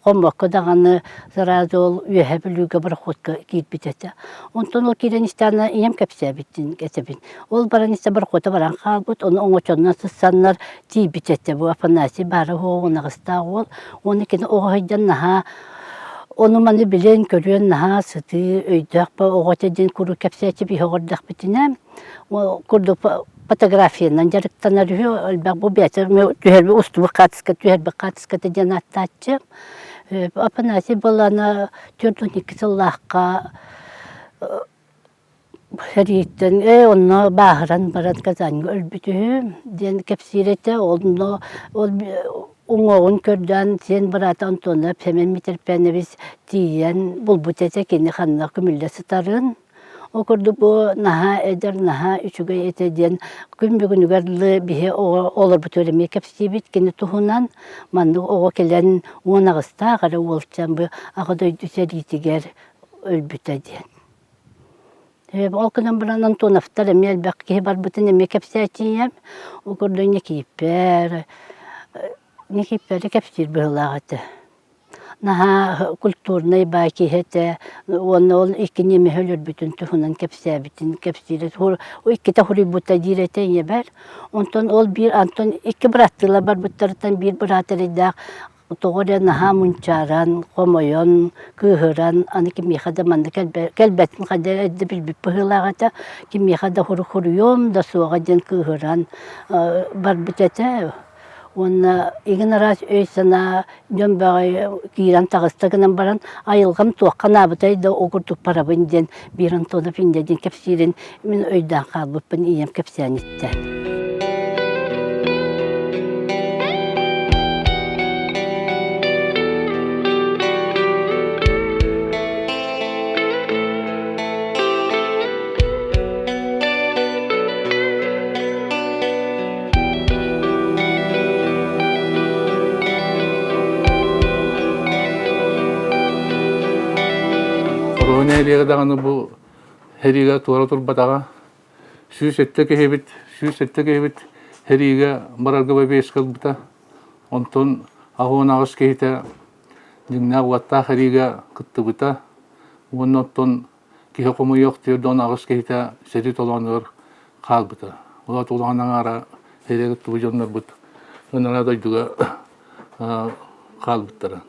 хоммокко даҕаны сразу ол Үөһээ Бүлүүгэ пароходка киирбит этэ. Онтон ол киирэн истэҕинэ ийэм кэпсээбитин этэбин. Ол баран истэ парохода баран хаалбыт, ону оҥочоннон сыссаннар тиийбит этэ. Бу Афанасий баара уоҕун аҕыстаах уол. Уонна кини оҕо сылдьан наһаа Ону-маны билэн көрүөн наһаа сытыы өйдөөх оҕо этэ диэн куруук кэпсээччи биһи оҕордохпүтүнэ курдук фотографиянан дьарыктанар үһү элбэх бу бэйэтэ түһэрбит устубут хаартыска түһэрбит хаартыската диэн ааттааччы. Афанасий буоллаҕына 42 сыллаахха Сэрииттэн ээ онно бааһыран баран Казаньга өлбүт үһү диэн кэпсиир этэ. Онно ол уҥуоҕун көрдөөн сиэн быраата Антонов Сэмэн Митэрпээнэбис тиийэн булбут этэ кини ханна көмүллэ сытарын. Ол курдук бу наһаа эдэр, наһаа үчүгэй этэ диэн күн бүгүнүгэр дылы биһи оҕо олорбутугар эмиэ кэпсиибит кини туһунан. Маннык оҕо кэлэн 18-таах эрэ уолчаан бу Аҕа дойду сэриитигэр өлбүтэ диэн. Ол гынан баран Антоновтар эмиэ элбэх киһи барбытын эмиэ кэпсээччийэм. Ол курдук Никииппэр, Никииппэри кэпсиир быһыылаах этэ. Наһаа культурнай баай киһи этэ уонна ол икки немеһи өлөрбүтүн туһунан кэпсээбитин кэпсиирэ. Иккитэ суруйбута диир этэ ийэбэр. Онтон ол биир Антон икки быраттыылар барбыттарыттан биир быраат эрэйдээх Тоҕо эрэ наһаа мунчааран, хомойон, кыыһыран, аны кимиэхэ да манна кэлбэтин хайда эрдэ билбит быһыылаах этэ, кимиэхэ да хуруйуом да суоҕа диэн кыыһыран барбыт этэ. Уонна игин араас өй-санаа дьон бөҕө киирэн таҕыста гынан баран, айылҕам туохха анаабытай да ол курдук барабын диэн биир Антонов инньэ диэн кэпсиирин мин өйдөөн хаалбыппын ийэм кэпсээн иттэ. Хоруона нэһилиэгэ даҕаны бу Сэриигэ туора турбатаҕа. 107 киһибит, 107 киһибит сэриигэ барарга бэбиэскэ ылбыта. Онтон 88 киһитэ дьиҥнээх уоттаах сэриигэ кыттыбыта. Уонна оттон киһи хомуйуох 48 киһитэ сэрии толоонугар хаалбыта. Ол улахан аҥаара сэриигэ кыттыбыт дьоннорбут ынара дойдуга хаалбыттара.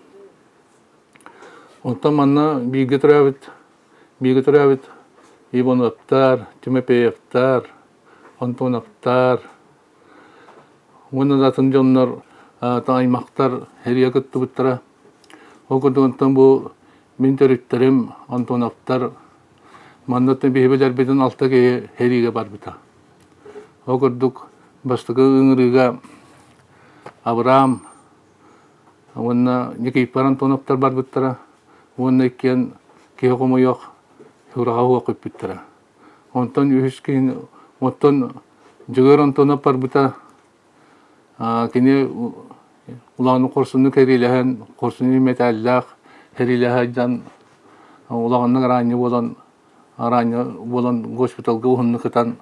Онтон манна бииргэ төрөөбүт Бииргэ төрөөбүт Ивановтар, Тимофеевтар, Антоновтар уонна да атын дьоннор аймахтар сэриигэ кыттыбыттара. Ол курдук онтон бу мин төрүттэрим Антоновтар манна биһи билэрбитин алта киһи сэриигэ барбыта. Ол курдук бастакы ыҥырыыга Авраам уонна Никифор Антоновтар барбыттара уонна иккиэн киһи хомойуох сураҕа суох көппүттэрэ. Онтон үһүс киһини оттон Дьөгүөр Антонов барбыта кини улахан хорсуннук сэриилэһэн, хорсун мэтээллээх сэриилэһэ сылдьан улаханнык араанньы буолан араанньы буолан госпиталга уһуннук сытан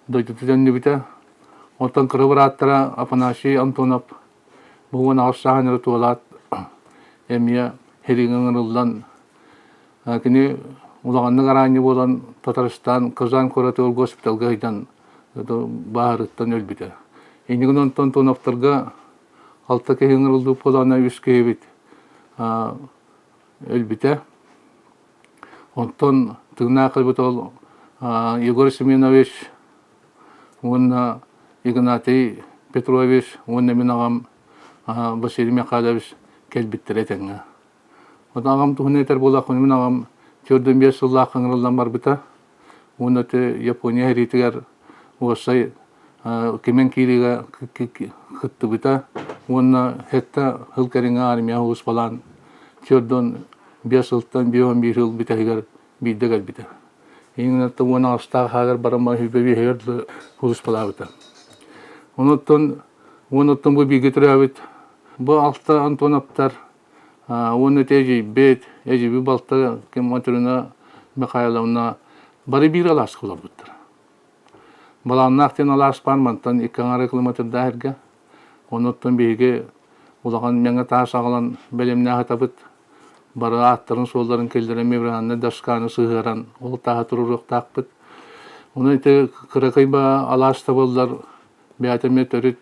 дойдутун төннүбүтэ. Оттон кыра бырааттара Афанасий Антонов Бу 18 сааһын эрэ туолаат эмиэ сэриигэ ыҥырыллан кини улаханнык араанньы буолан Татарстан Казань куоратыгар госпиталга сылдьан бааһырыттан өлбүтэ. Иннигин онтон Антоновтарга алта киһи ыҥырыллыбыт буолаана үс киһибит өлбүтэ. Онтон тыыннаах өлбүт ол Егор Семенович уонна Игнатий Петрович уонна мин аҕам Василий Михайлович кэлбиттэрэ этэҥҥэ. Вот аҕам туһунан этэр буоллахпына мин аҕам 45 сыллаах ыҥырыллан барбыта. Уонна Япония сэриитигэр уопсай кимэн киириигэ кыттыбыта уонна сэттэ сыл кэриҥэ армия сулууспалаан 45 сылтан 51 сыл бүтэһигэр биирдэ кэлбитэ. Иҥнаттан 18-таах ааҕар баран 25-гэр дылы сулууспалаабыта. Онуттан уонуттан бу бииргэ төрөөбүт бу алта Антоновтар уонна ити эдьиийбит, эдьиийбит балта Матрена Михайловна бары биир алааска олорбуттар. Балааннаах диэн алаас баар мантан икки аҥара километрдаах эргэ. Онуттан биһиги улахан мэҥэ таас аҕалан бэлэмнээх атабыт. Бары ааттарын-суолларын киллэрэн мемориальнай досканы сыһыаран ол тааһы туруоруохтаахпыт. Онон ити кыракый ба алаас табыллар бэйэтэ эмиэ төрүт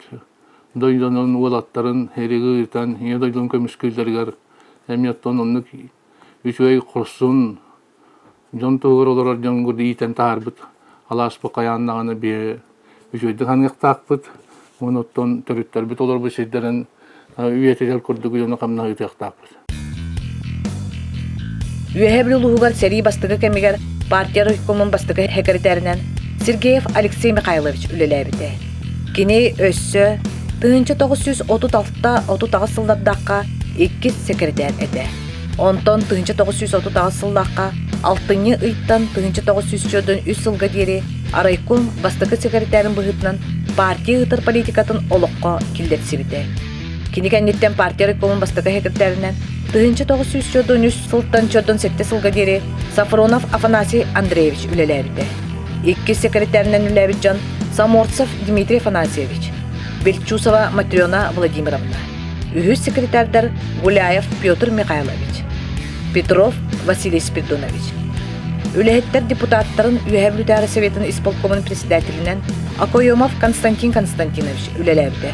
дойдунун уолаттарын эриги ыытан ийэ дойдун көмүскүүллэригэр эмиэ оттон оннук үчүгэй хорсун дьон туһугар олорор дьон курдук иитэн таһаарбыт алааспыт хайаан даҕаны биһи үчүгэйдик саныахтаахпыт. Уонна оттон төрүттэрбит олорбут сирдэрин үйэтигэр курдук дьону хамнаһы ыытыахтаахпыт. Үөһээ Бүлүү улууһугар сэрии бастакы кэмигэр партия райкомун бастакы сэкирэтээринэн Сергеев Алексей Михайлович үлэлээбитэ. Кини өссө 1936-38 сыллардаахха иккис сэкирэтээр этэ. Онтон 1938 сыллаахха алтынньы ыйтан 1943 сылга диэри райком бастакы сэкирэтээрин быһыытынан партия ыытар политикатын олоххо киллэрсибитэ. Кини кэнниттэн партия райкомун бастакы сэкирэтээринэн 1943 сылтан 47 сылга диэри Сафронов Афанасий Андреевич үлэлээбитэ. Иккис сэкирэтээринэн үлэлээбит дьон Саморцев Дмитрий Афанасьевич, Бельчусова Матрена Владимировна, үһүс секретардар Гуляев Петр Михайлович, Петров Василий Спиридонович. Үлэһиттэр депутаттарын Үөһээ Бүлүүтээҕи Советын исполкомун председателинэн Акоемов Константин Константинович үлэлээбитэ.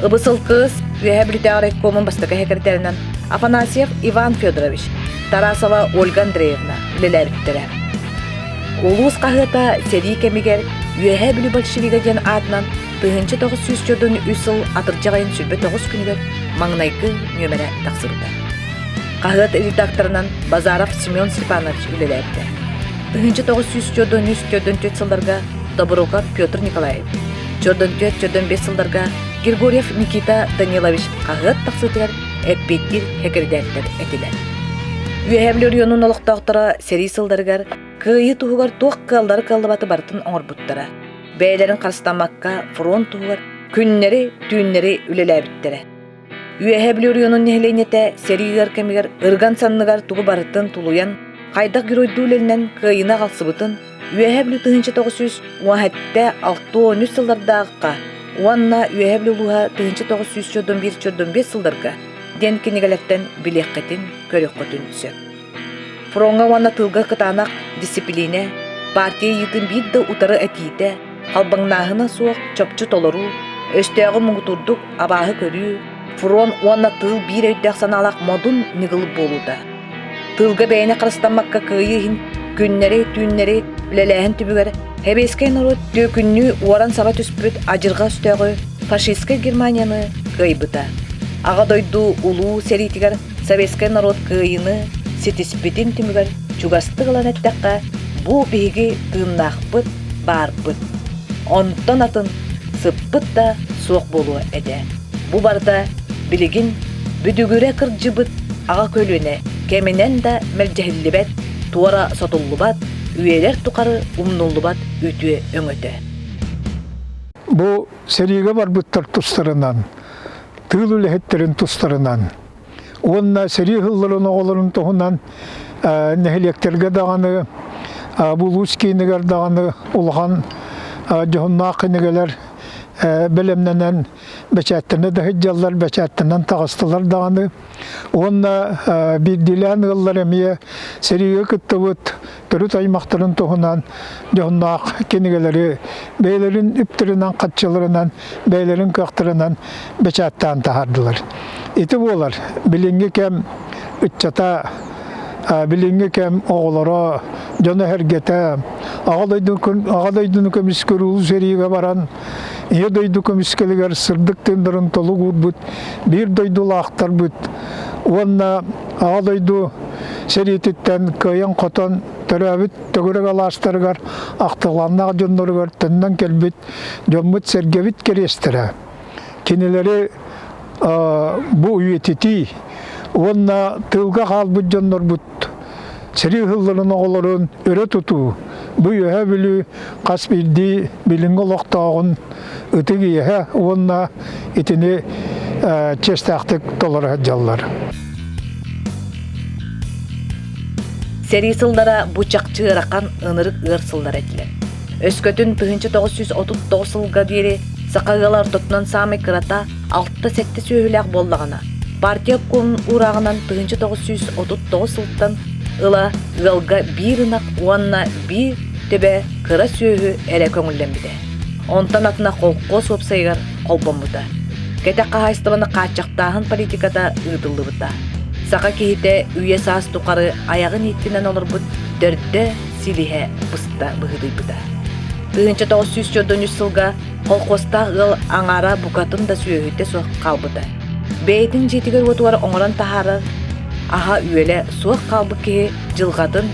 Ыбысыл кыыс Үөһээ Бүлүүтээҕи райкомун бастакы секретарынан Афанасьев Иван Федорович, Тарасова Ольга Андреевна үлэлээбиттэрэ. Улуус хаһыата сэрии кэмигэр Үөһээ Бүлүү большевига диэн аатынан 1943 сыл атырдьах айын 29 күнүгэр маҥнайгы нүөмэрэ тахсыбыта. Хаһыат редакторынан Базаров Семен Степанович үлэлээбитэ. 1943-44 сылларга Тобуруков Петр Николаевич, 44-45 сылларга Григорьев Никита Данилович хаһыат тахсыытыгар эппиэттиир сэкирэтээрдэр этилэр. Үөһээ Бүлүү оройуонун олохтоохторо сэрии сылларыгар Кыайыы туһугар туох кыаллары-кыаллыбаты барытын оҥорбуттара. Бэйэлэрин харыстаммакка фронт туһугар күннэри-түүннэри үлэлээбиттэрэ. Үөһээ Бүлүү оройуонун нэһилиэнньэтэ сэрии ыар кэмигэр ырган санныгар тугу барытын тулуйан, хайдах геройдуу үлэнэн кыайыыны аҕалсыбытын Үөһээ Бүлүү 1917-63 сыллардаахха уонна Үөһээ Бүлүү улууһа 1941-45 сылларга диэн кинигэлэртэн билиэххитин, көрүөххүтүн сөп. Фроҥҥа уонна тыылга кытаанах дьиссипилиинэ, партия ыйыытын биир да утары этиитэ, халбаҥнааһына суох чопчу толоруу, өстөөҕү муҥутуурдук абааһы көрүү, фронт уонна тыыл биир өйдөөх-санаалаах модун ньыгыл буолуута. Тыылга бэйэни харыстаммакка кыайыы иһин күннэри-түүннэри үлэлээһин түмүгэр сэбиэскэй норуот түөкүннүү уоран саба түспүт адьырҕа өстөөҕү фашистскай Германияны кыайбыта. Аҕа дойду улуу сэриитигэр советскай норуот кыайыыны ситиспитин түмүгэр чугастык ылан эттэххэ, бу биһиги тыыннаахпыт, баарбыт. Онтон атын сыппыт да суох буолуо этэ. Бу барыта билигин бүдүгүрэ кырдьыбыт аҕа көлүөнэ кэминэн да мэлдьэһиллибэт, туора сотуллубат, үйэлэр тухары умнуллубат үтүө өҥөтө. Бу сэриигэ барбыттар тустарынан, тыыл үлэһиттэрин тустарынан уонна сэрии ыһылларын оҕолорун туһунан нэһилиэктэргэ даҕаны улуус киинигэр даҕаны улахан дьоһуннаах кинигэлэр бэлэмнэнэн бэчээттэнэ да сылдьаллар, бэчээттэнэн таҕыстылар даҕаны. Уонна биирдиилээн ыаллар эмиэ сэриигэ кыттыбыт төрүт аймахтарын туһунан дьоһуннаах кинигэлэри бэйэлэрин үптэринэн, харчыларынан, бэйэлэрин кыахтарынан бэчээттээн таһаардылар. Ити буолар билиҥҥи кэм ыччата, билиҥҥи кэм оҕолоро, дьоно-сэргэтэ Аҕа дойдуну көмүскүүр улуу сэриигэ баран, Ийэ дойду көмүскэлигэр сырдык тыыннарын толук уурбут биир дойдулаахтарбыт уонна Аҕа дойду сэриититтэн кыайан-хотон төрөөбүт төгүрүк алаастарыгар ахтылҕаннаах дьонноругар төннөн кэлбит дьоммут-сэргэбит кэриэстэрэ. Кинилэри бу үйэтитии уонна тыылга хаалбыт дьоннорбут сэрии ыһылларын оҕолорун өрө тутуу бу Үөһээ Бүлүү хас биирдии билиҥҥи олохтооҕун ытык иэһэ уонна итини чиэстээхтик толоро сылдьаллар. Сэрии сыллара бу чахчы ыарахан ынырык ыар сыллар этилэр. Өскөтүн 1939 сылга диэри саха ыала ортотунан саамай кырата 6-7 сүөһүлээх буоллаҕына, партия обкомун уурааҕынан 1939 сылтан ыла ыалга биир ынах уонна биир төбө кыра сүөһү эрэ көҥүллэммитэ. Онтон атына холкуос уопсайыгар холбоммута. Кэтэх хаһаайыстыбаны хааччахтааһын политиката ыытыллыбыта. Саха киһитэ үйэ-саас тухары айаҕын ииттинэн олорбут төрдө силиһэ быста быһыытыйбыта. 1943 сылга колхозтаах ыал аҥаара букатын да сүөһүтэ суох хаалбыта. Бэйэтин дьиэтигэр-уотугар оҥорон таһаарар аһа-үөлэ суох хаалбыт киһи дьылҕатын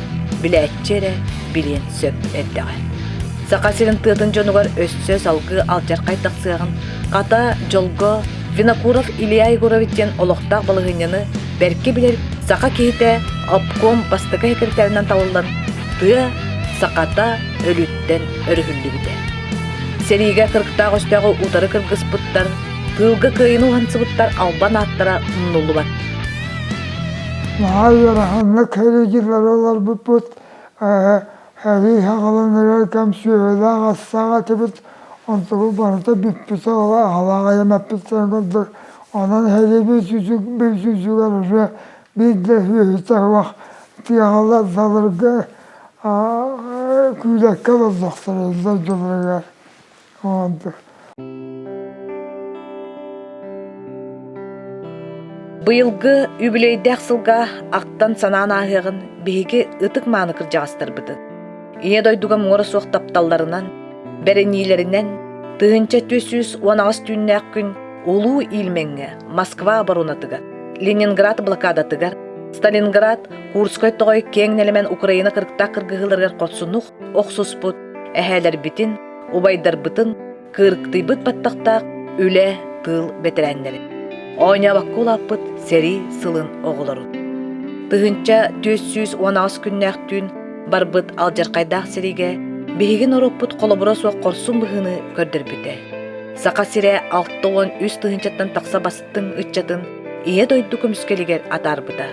билээччи эрэ билиэн сөп эрдэҕэ. Саха сирин тыатын дьонугар өссө салгыы алдьархай тахсыаҕын, хата, дьолго Винокуров Илья Егорович диэн олохтоох балаһыанньаны бэркэ билэр саха киһитэ обком бастакы секретарынан талыллан тыа сахата өлүүттэн өрүһүллүбүтэ. Сэриигэ кырыктаах өстөөҕү утары кыргыспыттар, тыылга кыайыны уһансыбыттар албан ааттара умнуллубат. Наһаа ыараханнык сэрии олорбуппут. Сэрии саҕаланарыгар кэм сүөһүлээх астаах этибит. Онтубут барыта бүппүтэ, ол аһалаах айанаппыттарын курдук. Онон сэрии бүтүүтүгэр уже биир да сүөһүтэ суох тыаҕалар далырга күүлэккэ олордохторо дойдуларыгар. Быйылгы үбүлүөйдээх сылга ахтан-санаан ааһыаҕын биһиги ытык-мааны кырдьаҕастарбытын, Ийэ дойдуга муҥура суох тапталларынан, бэриниилэринэн 1418 түүннээх күн Улуу Ильмеҥҥэ Москва оборонатыгар, Ленинград блокадатыгар, Сталинград, Курскай тоҕой киэҥ нэлэмэн Украина кырыктаах кыргыһыыларыгар хорсуннук охсуспут эһээлэрбитин, убайдарбытын кыырыктыйбыт баттахтаах үлэ, тыыл бэтэрээннэрин, оонньообокко улааппыт сэрии сылын оҕолорун. 1418 күннээх түүн барбыт алдьархайдаах сэриигэ биһиги норуоппут холобура суох хорсун быһыыны көрдөрбүтэ. Саха сирэ 63 тыһыынчаттан тахса бастыҥ ыччатын Ийэ дойду көмүскэлигэр атаарбыта.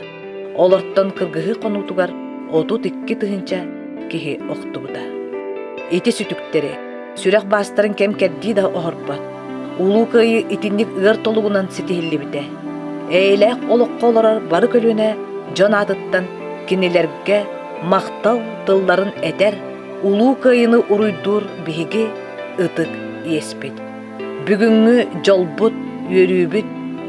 Олортон кыргыһыы хонуутугар 32 тыһыынча киһи охтубута. Ити сүтүктэри, сүрэх баастарын кэм-кэрдии да оһорбот. Улуу Кыайыы итинник ыар толугунан ситиһиллибитэ. Эйэлээх олоххо олорор бары көлүөнэ дьон аатыттан кинилэргэ махтал тылларын этэр, Улуу Кыайыыны уруйдуур биһиги ытык иэспит. Бүгүҥҥү дьолбут, үөрүүбүт,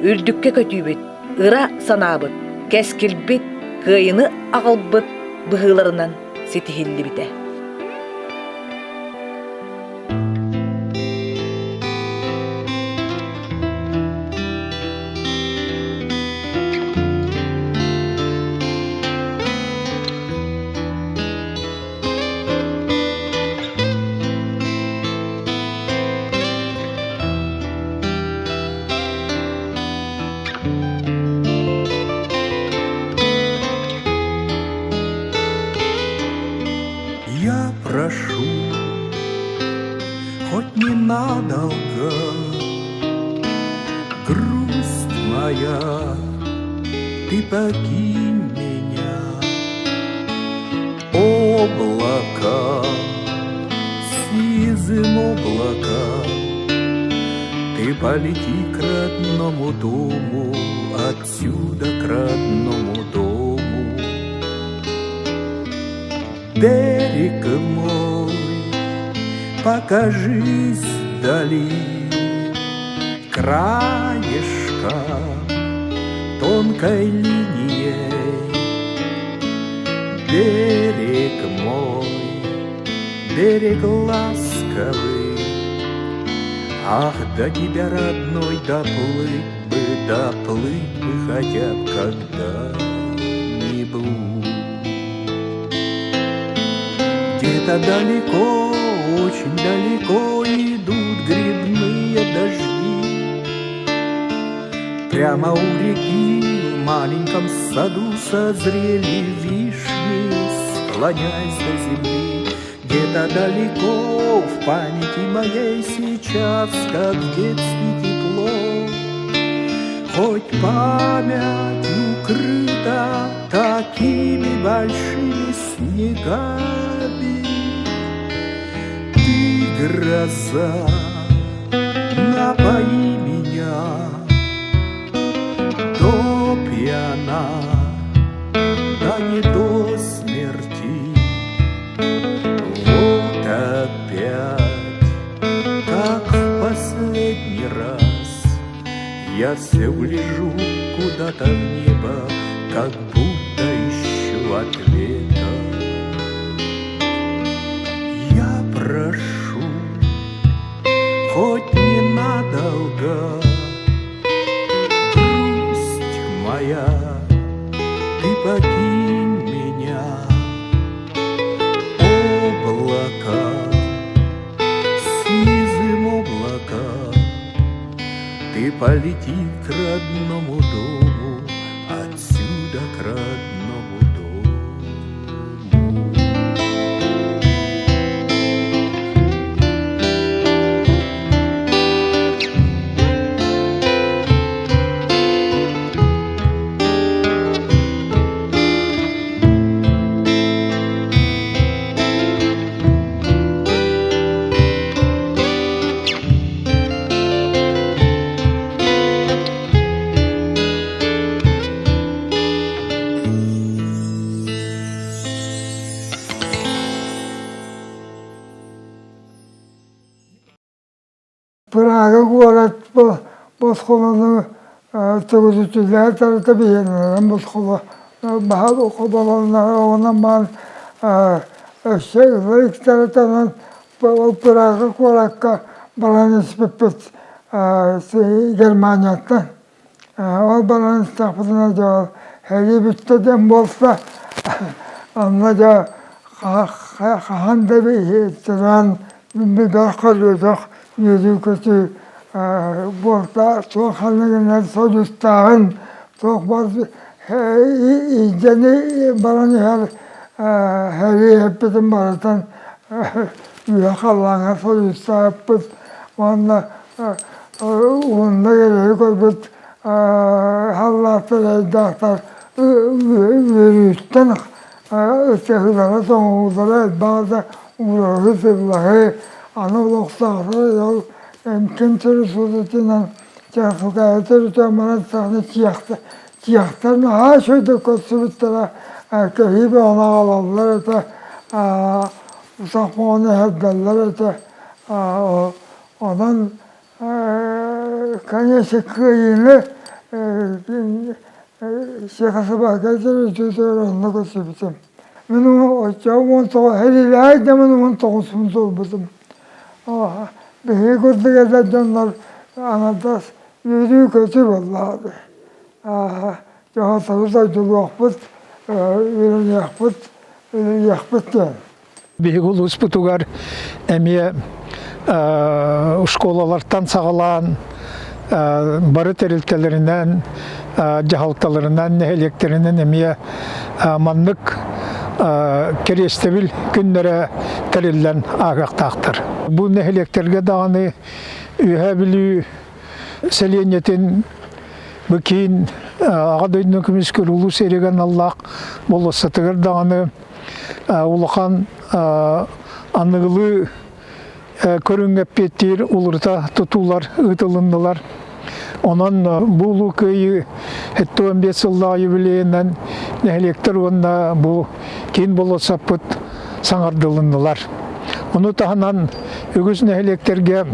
үрдүккэ көтүүбүт, ыра санаабыт, кэскилбит, кыайыыны аҕалбыт быһыыларынан ситиһиллибитэ. Я прошу, хоть ненадолго, Грусть моя, ты покинь меня. Облака, сизым облака, Ты полети к родному дому, Отсюда к родному дому. Берег мой, покажись вдали, Краешка тонкой линией. Берег мой, берег ласковый, Ах, до тебя, родной, доплыть бы, доплыть бы хотя б когда-нибудь. Где-то далеко, очень далеко идут грибные дожди. Прямо у реки в маленьком саду созрели вишни, склоняясь до земли. Где-то далеко в памяти моей сейчас, как в детстве тепло. Хоть память укрыта такими большими снегами, Ты, гроза, напои меня до пьяна, да не до смерти. Вот опять, как в последний раз, Я все гляжу куда-то в небо, Как будто ищу ответа. Я прошу, хоть ненадолго, Грусть моя, ты покинь меня. Облака, сизым облака, Ты полети к родному дому, Отсюда к родному дому. Прага куорат босхолону төгүрүтүллэһэ тарыта биһиэнэлэрин босхоло баһа хоболоннара онон баан өссө ыктарытанан ол Прага куоракка баран испиппит Германияттан. Ол баран истэхпитинэ дьэ ол сэрии бүттэ диэн буолса онно дьэ хаһан да биһиттэрэн бөх көрбөтөх үөрүү-көтүү буолта туох ханныгынан содустааҕын туох бар илдьэни баран иһэр сэрии эппитин барытын үө халлааҥҥа содустаабыппыт уонна уонна эрэйи көрбүт халлааттар эрэйдээхтэр үөрүүттэн ытыһыылара тоҥуулара элбэх да уурары сыллаһыы аны олохтоохтор ол эмкин төрүт чахсытаайы төрүтэ манан саҕана чиэхтэр наһаа үчүгэйдик көрсүбүттэрэ кэһии бөҕөнү аҕалаллар этэ утах бөҕөнү иһэрдэллэр этэ онон конечно кыайыыны Чехословакия төрүтүтүгэр онно көрсүбүтүм. Мин оччоҕо 19 хэриилээх да мин 19-ун туолбутум. Биһиги курдук эдэр дьоннор аҥардас үөрүү-көтүү буоллаҕа. Дьоһоттору дойдулуохпут, үөрэниэхпит, үлэлиэхпит диэн. Биһиги улууспутугар эмиэ школалартан саҕалаан бары тэрилтэлэринэн, дьаһалталарынан, нэһилиэктэринэн эмиэ маннык кэриэстэбил күннэрэ тэриллэн ааһыахтаахтар. Бу нэһилиэктэргэ даҕаны Үөһээ Бүлүү сэлиэнньэтин бу киин Аҕа дойдуну көмүскүүр улуус сиэригэр аналлаах болуоссатыгар даҕаны улахан аныгылыы көрүҥҥэ эппиэттиир уларыта тутуулар ыытылыннылар. Онон бу Улуу Кыайыы 75 сыллаах юбилейынан нэһилиэктэр уонна бу киин болуоссаппыт саҥардылыннылар. Ону таһынан үгүс нэһилиэктэргэ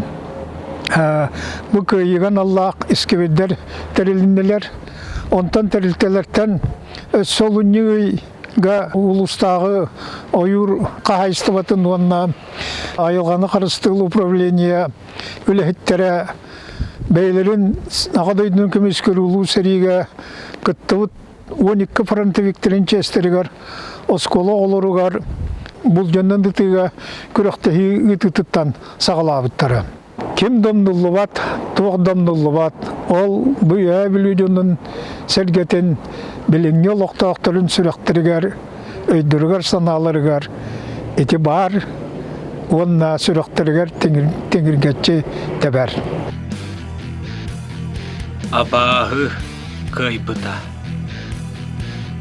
бу кыайыыга аналлаах искибирдэр тэрилиннилэр. Онтон тэрилтэлэртэн өссө олунньу ый га улуустааҕы ойуур хаһаайыстыбатын уонна айылҕаны харыстыыр управление үлэһиттэрэ бэйэлэрин Аҕа дойдуну көмүскүүр улуу сэриигэ кыттыбыт 12 фронтовиктарын чиэстэригэр оскуола оҕолоругар булдьанан ытыыга күрэхтэһии ыытыытыттан саҕалаабыттара. Ким да умнуллубат, туох да умнуллубат, ол бу Үөһээ Бүлүү дьонун сэргэтин билиҥҥи олохтоохторун сүрэхтэригэр, өйдөрүгэр-санааларыгар ити баар уонна сүрэхтэригэр тиҥиргэччи тэбэр. Абааһы кыайбыта.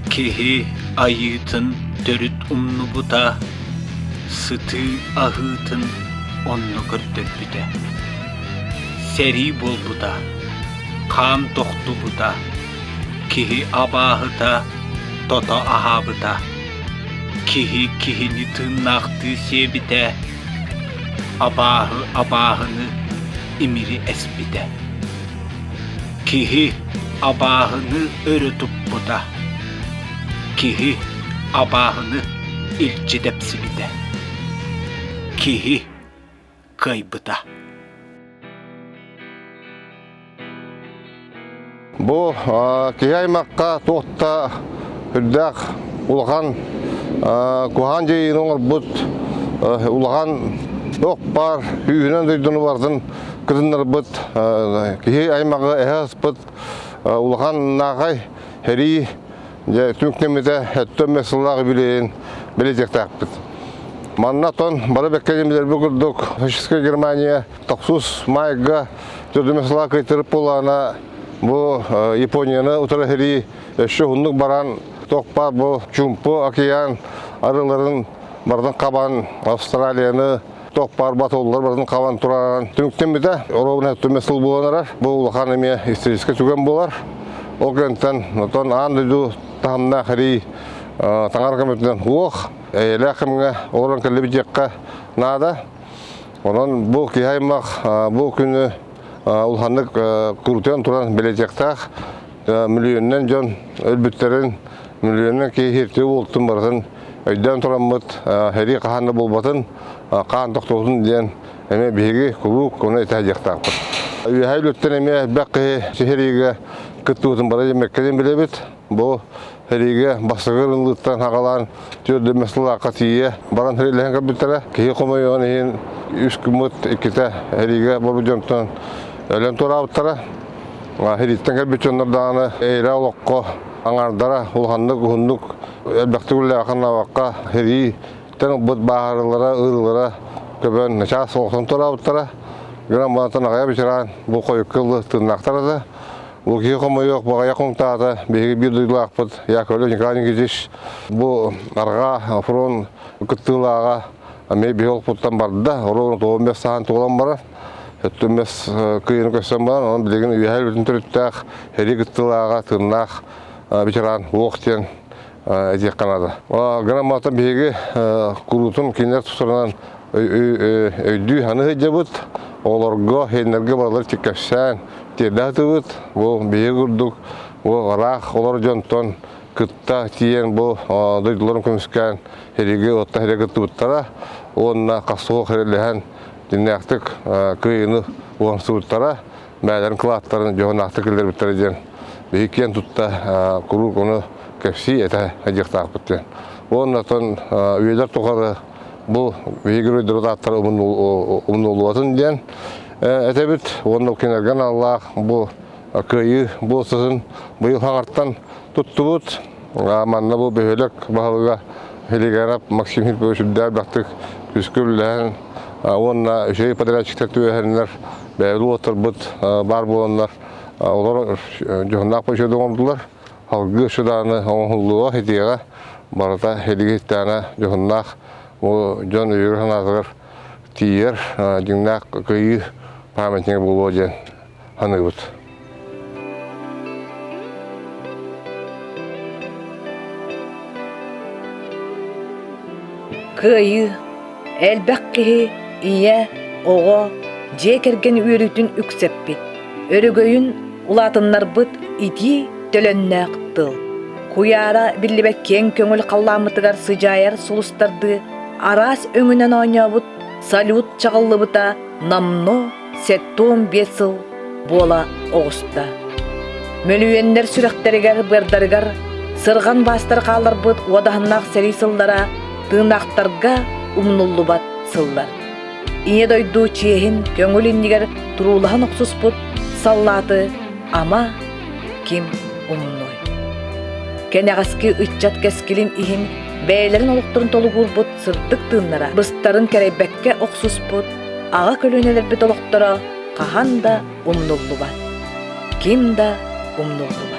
Киһи айыытын төрүт умнубута, сытыы аһыытын онно көрдөрбүтэ. Сэрии буолбута, хаан тохтубута, киһи абааһыта тото аһаабыта, киһи киһини тыыннаахтыы сиэбитэ, абааһы абааһыны имири эспитэ. Киһи абааһыны өрө туппута. Киһи абааһыны илдьи тэпсибитэ. Киһи кыайбыта. Бу киһи аймахха туох да үрдээх улахан куһаҕан дьайыыны оҥорбут улахан туох баар күүһүнэн дойдуну барытын кытыннарбыт киһи аймаҕы эһэ аспыт улахан наахай сэрии дьэ түмүктэммитэ өттө сыллаах үбүлүөйүн бэлиэтиэхтээхпит. Манна тон бары бэккэ билэрбит курдук фашистскай Германия тохсус маайга төрдүмэ сылаа кыйтырып буолаана бу Японияны утары сэрии өссө уһуннук баран туох баар бу Чумпу океан арыыларын барытын хабан Австралияны туох баар батыллар барытын хабан тураран түмүктэммитэ. Оруобуна түмэ сыл буолан эрэр. Бу улахан эмиэ историческай түгэн буолар. Ол кэнниттэн отон аан дойду таһымнаах эрий таҥара көмөтүнэн уох эйэлээх кэмҥэ олорон кэллибит диэххэ наада. Онон бу киһи аймах бу күнү улаханнык курутуйан туран бэлиэтиэхтээх. Миллионунан дьон өлбүттэрин, миллионунан киһи хиртии буолтун барытын өйдөөн тураммыт сэрии хаһан да буолбатын, хаан тохтуутун диэн эмиэ биһиги куруук ону этэ сылдьыахтаахпыт. Үөһээ Бүлүүттэн эмиэ элбэх киһи сэриигэ кыттыбытын бары дьэммэккэ диэн билэбит. Бу сэриигэ бастакы ырыллыыттан саҕалаан түөрдүмэ сыллаахха тиийэ баран сэриилэһэн көрбүттэрэ. Киһи хомойуон иһин үс күммүт иккитэ сэриигэ барбыт дьонтон өлөн туораабыттара. Сэрииттэн кэлбит дьоннор даҕаны эйэлээх олоххо аҥаардара улаханнык уһуннук элбэхтик үлэлээххэ сэрииттэн ылбыт бааһырыылара, ыарыылара көбөн начаас олохтон туораабыттара. Гынан баран аҕыйах ветеран бу хойукка ылы тыыннаахтар этэ. Бу киһи хомойуох баҕайа хомтаата биһиги биир дойдулаахпыт Яковлев Николай Никитич бу арҕаа фронт кыттыылааҕа эмиэ биһи олохпуттан барда. Оруолун 95 саһан туолан барар. Өттүмэс кыйыны көстөн баран, онон билигин үөһээ бүтүн төрүттээх сэрии кыттыылааҕа тыыннаах ветеран уох диэн этиэххэ наада. Гынан мантан биһиги куруутун кинилэр тустарынан өйдүү саныы сылдьабыт. Оҕолорго, сиэннэргэ барылар кэпсээн тиэрдэ сатыыбыт. Бу биһиги курдук бу ыраах олорор дьонтон кытта тиийэн бу дойдуларын көмүскээн сэриигэ уотта сэрии кыттыбыттара уонна хас суох эрэлэһэн дьиҥнээхтик кыайыыны уһансыбыттара, бэйэлэрин кылааттарын дьоһуннаахтык киллэрбиттэрэ диэн биһиги киэн тутта куруук ону кэпсии этэ сылдьыахтаахпыт диэн. Уонна оттон үйэлэр тухары бу биһиги геройдорбут ааттара умнуллубатын диэн этэбит. Уонна кинилэргэ аналлаах бу кыайыы буолсатын быйыл хаҥартан туттубут. Манна бу бөһүөлэк баһылыга Хилиганов Максим Филиппович үрдээх элбэхтик күүскэ үлэлэһэн уонна үчүгэй подрядчиктар түбэһэннэр бэйэбит уолаттарбыт баар буоланнар олор дьоһуннаах почёт оҥордулар. Салгыы өссө оҥоһуллуо итиэҕэ барыта илиги истэҕинэ дьоһуннаах бу дьон өйүгэр санаатыгар тиийэр дьиҥнээх кыайыы памятнига буолуо диэн саныыбыт. Кыайыы элбэх киһи ийэ, оҕо, дьиэ кэргэн үөрүүтүн үксэппит, өрөгөйүн улаатыннарбыт итии төлөннөөх тыл. Куйаара биллибэт киэҥ көҥүл халлааммытыгар сыдьаайар сулустардыы араас өҥүнэн оонньообут салют чаҕыллыбыта намно 75 сыл буола оҕуста. Мөлүйүөннэр сүрэхтэригэр-быардарыгар сырҕан баастар хаалларбыт уодаһыннаах сэрии сыллара тыыннаахтарга умнуллубат сыллар. Ийэ дойду чиэһин көҥүл иннигэр туруулаһан охсуспут саллааты ама ким умнуой? Кэнэҕэски ыччат кэскилин иһин бэйэлэрин олохторун толугурбут сырдык тыыннара быстарын кэрэйбэккэ охсуспут аҕа көлүөнэлэрбит олохторо хаһан да умнуллубат. Ким да умнуллубат.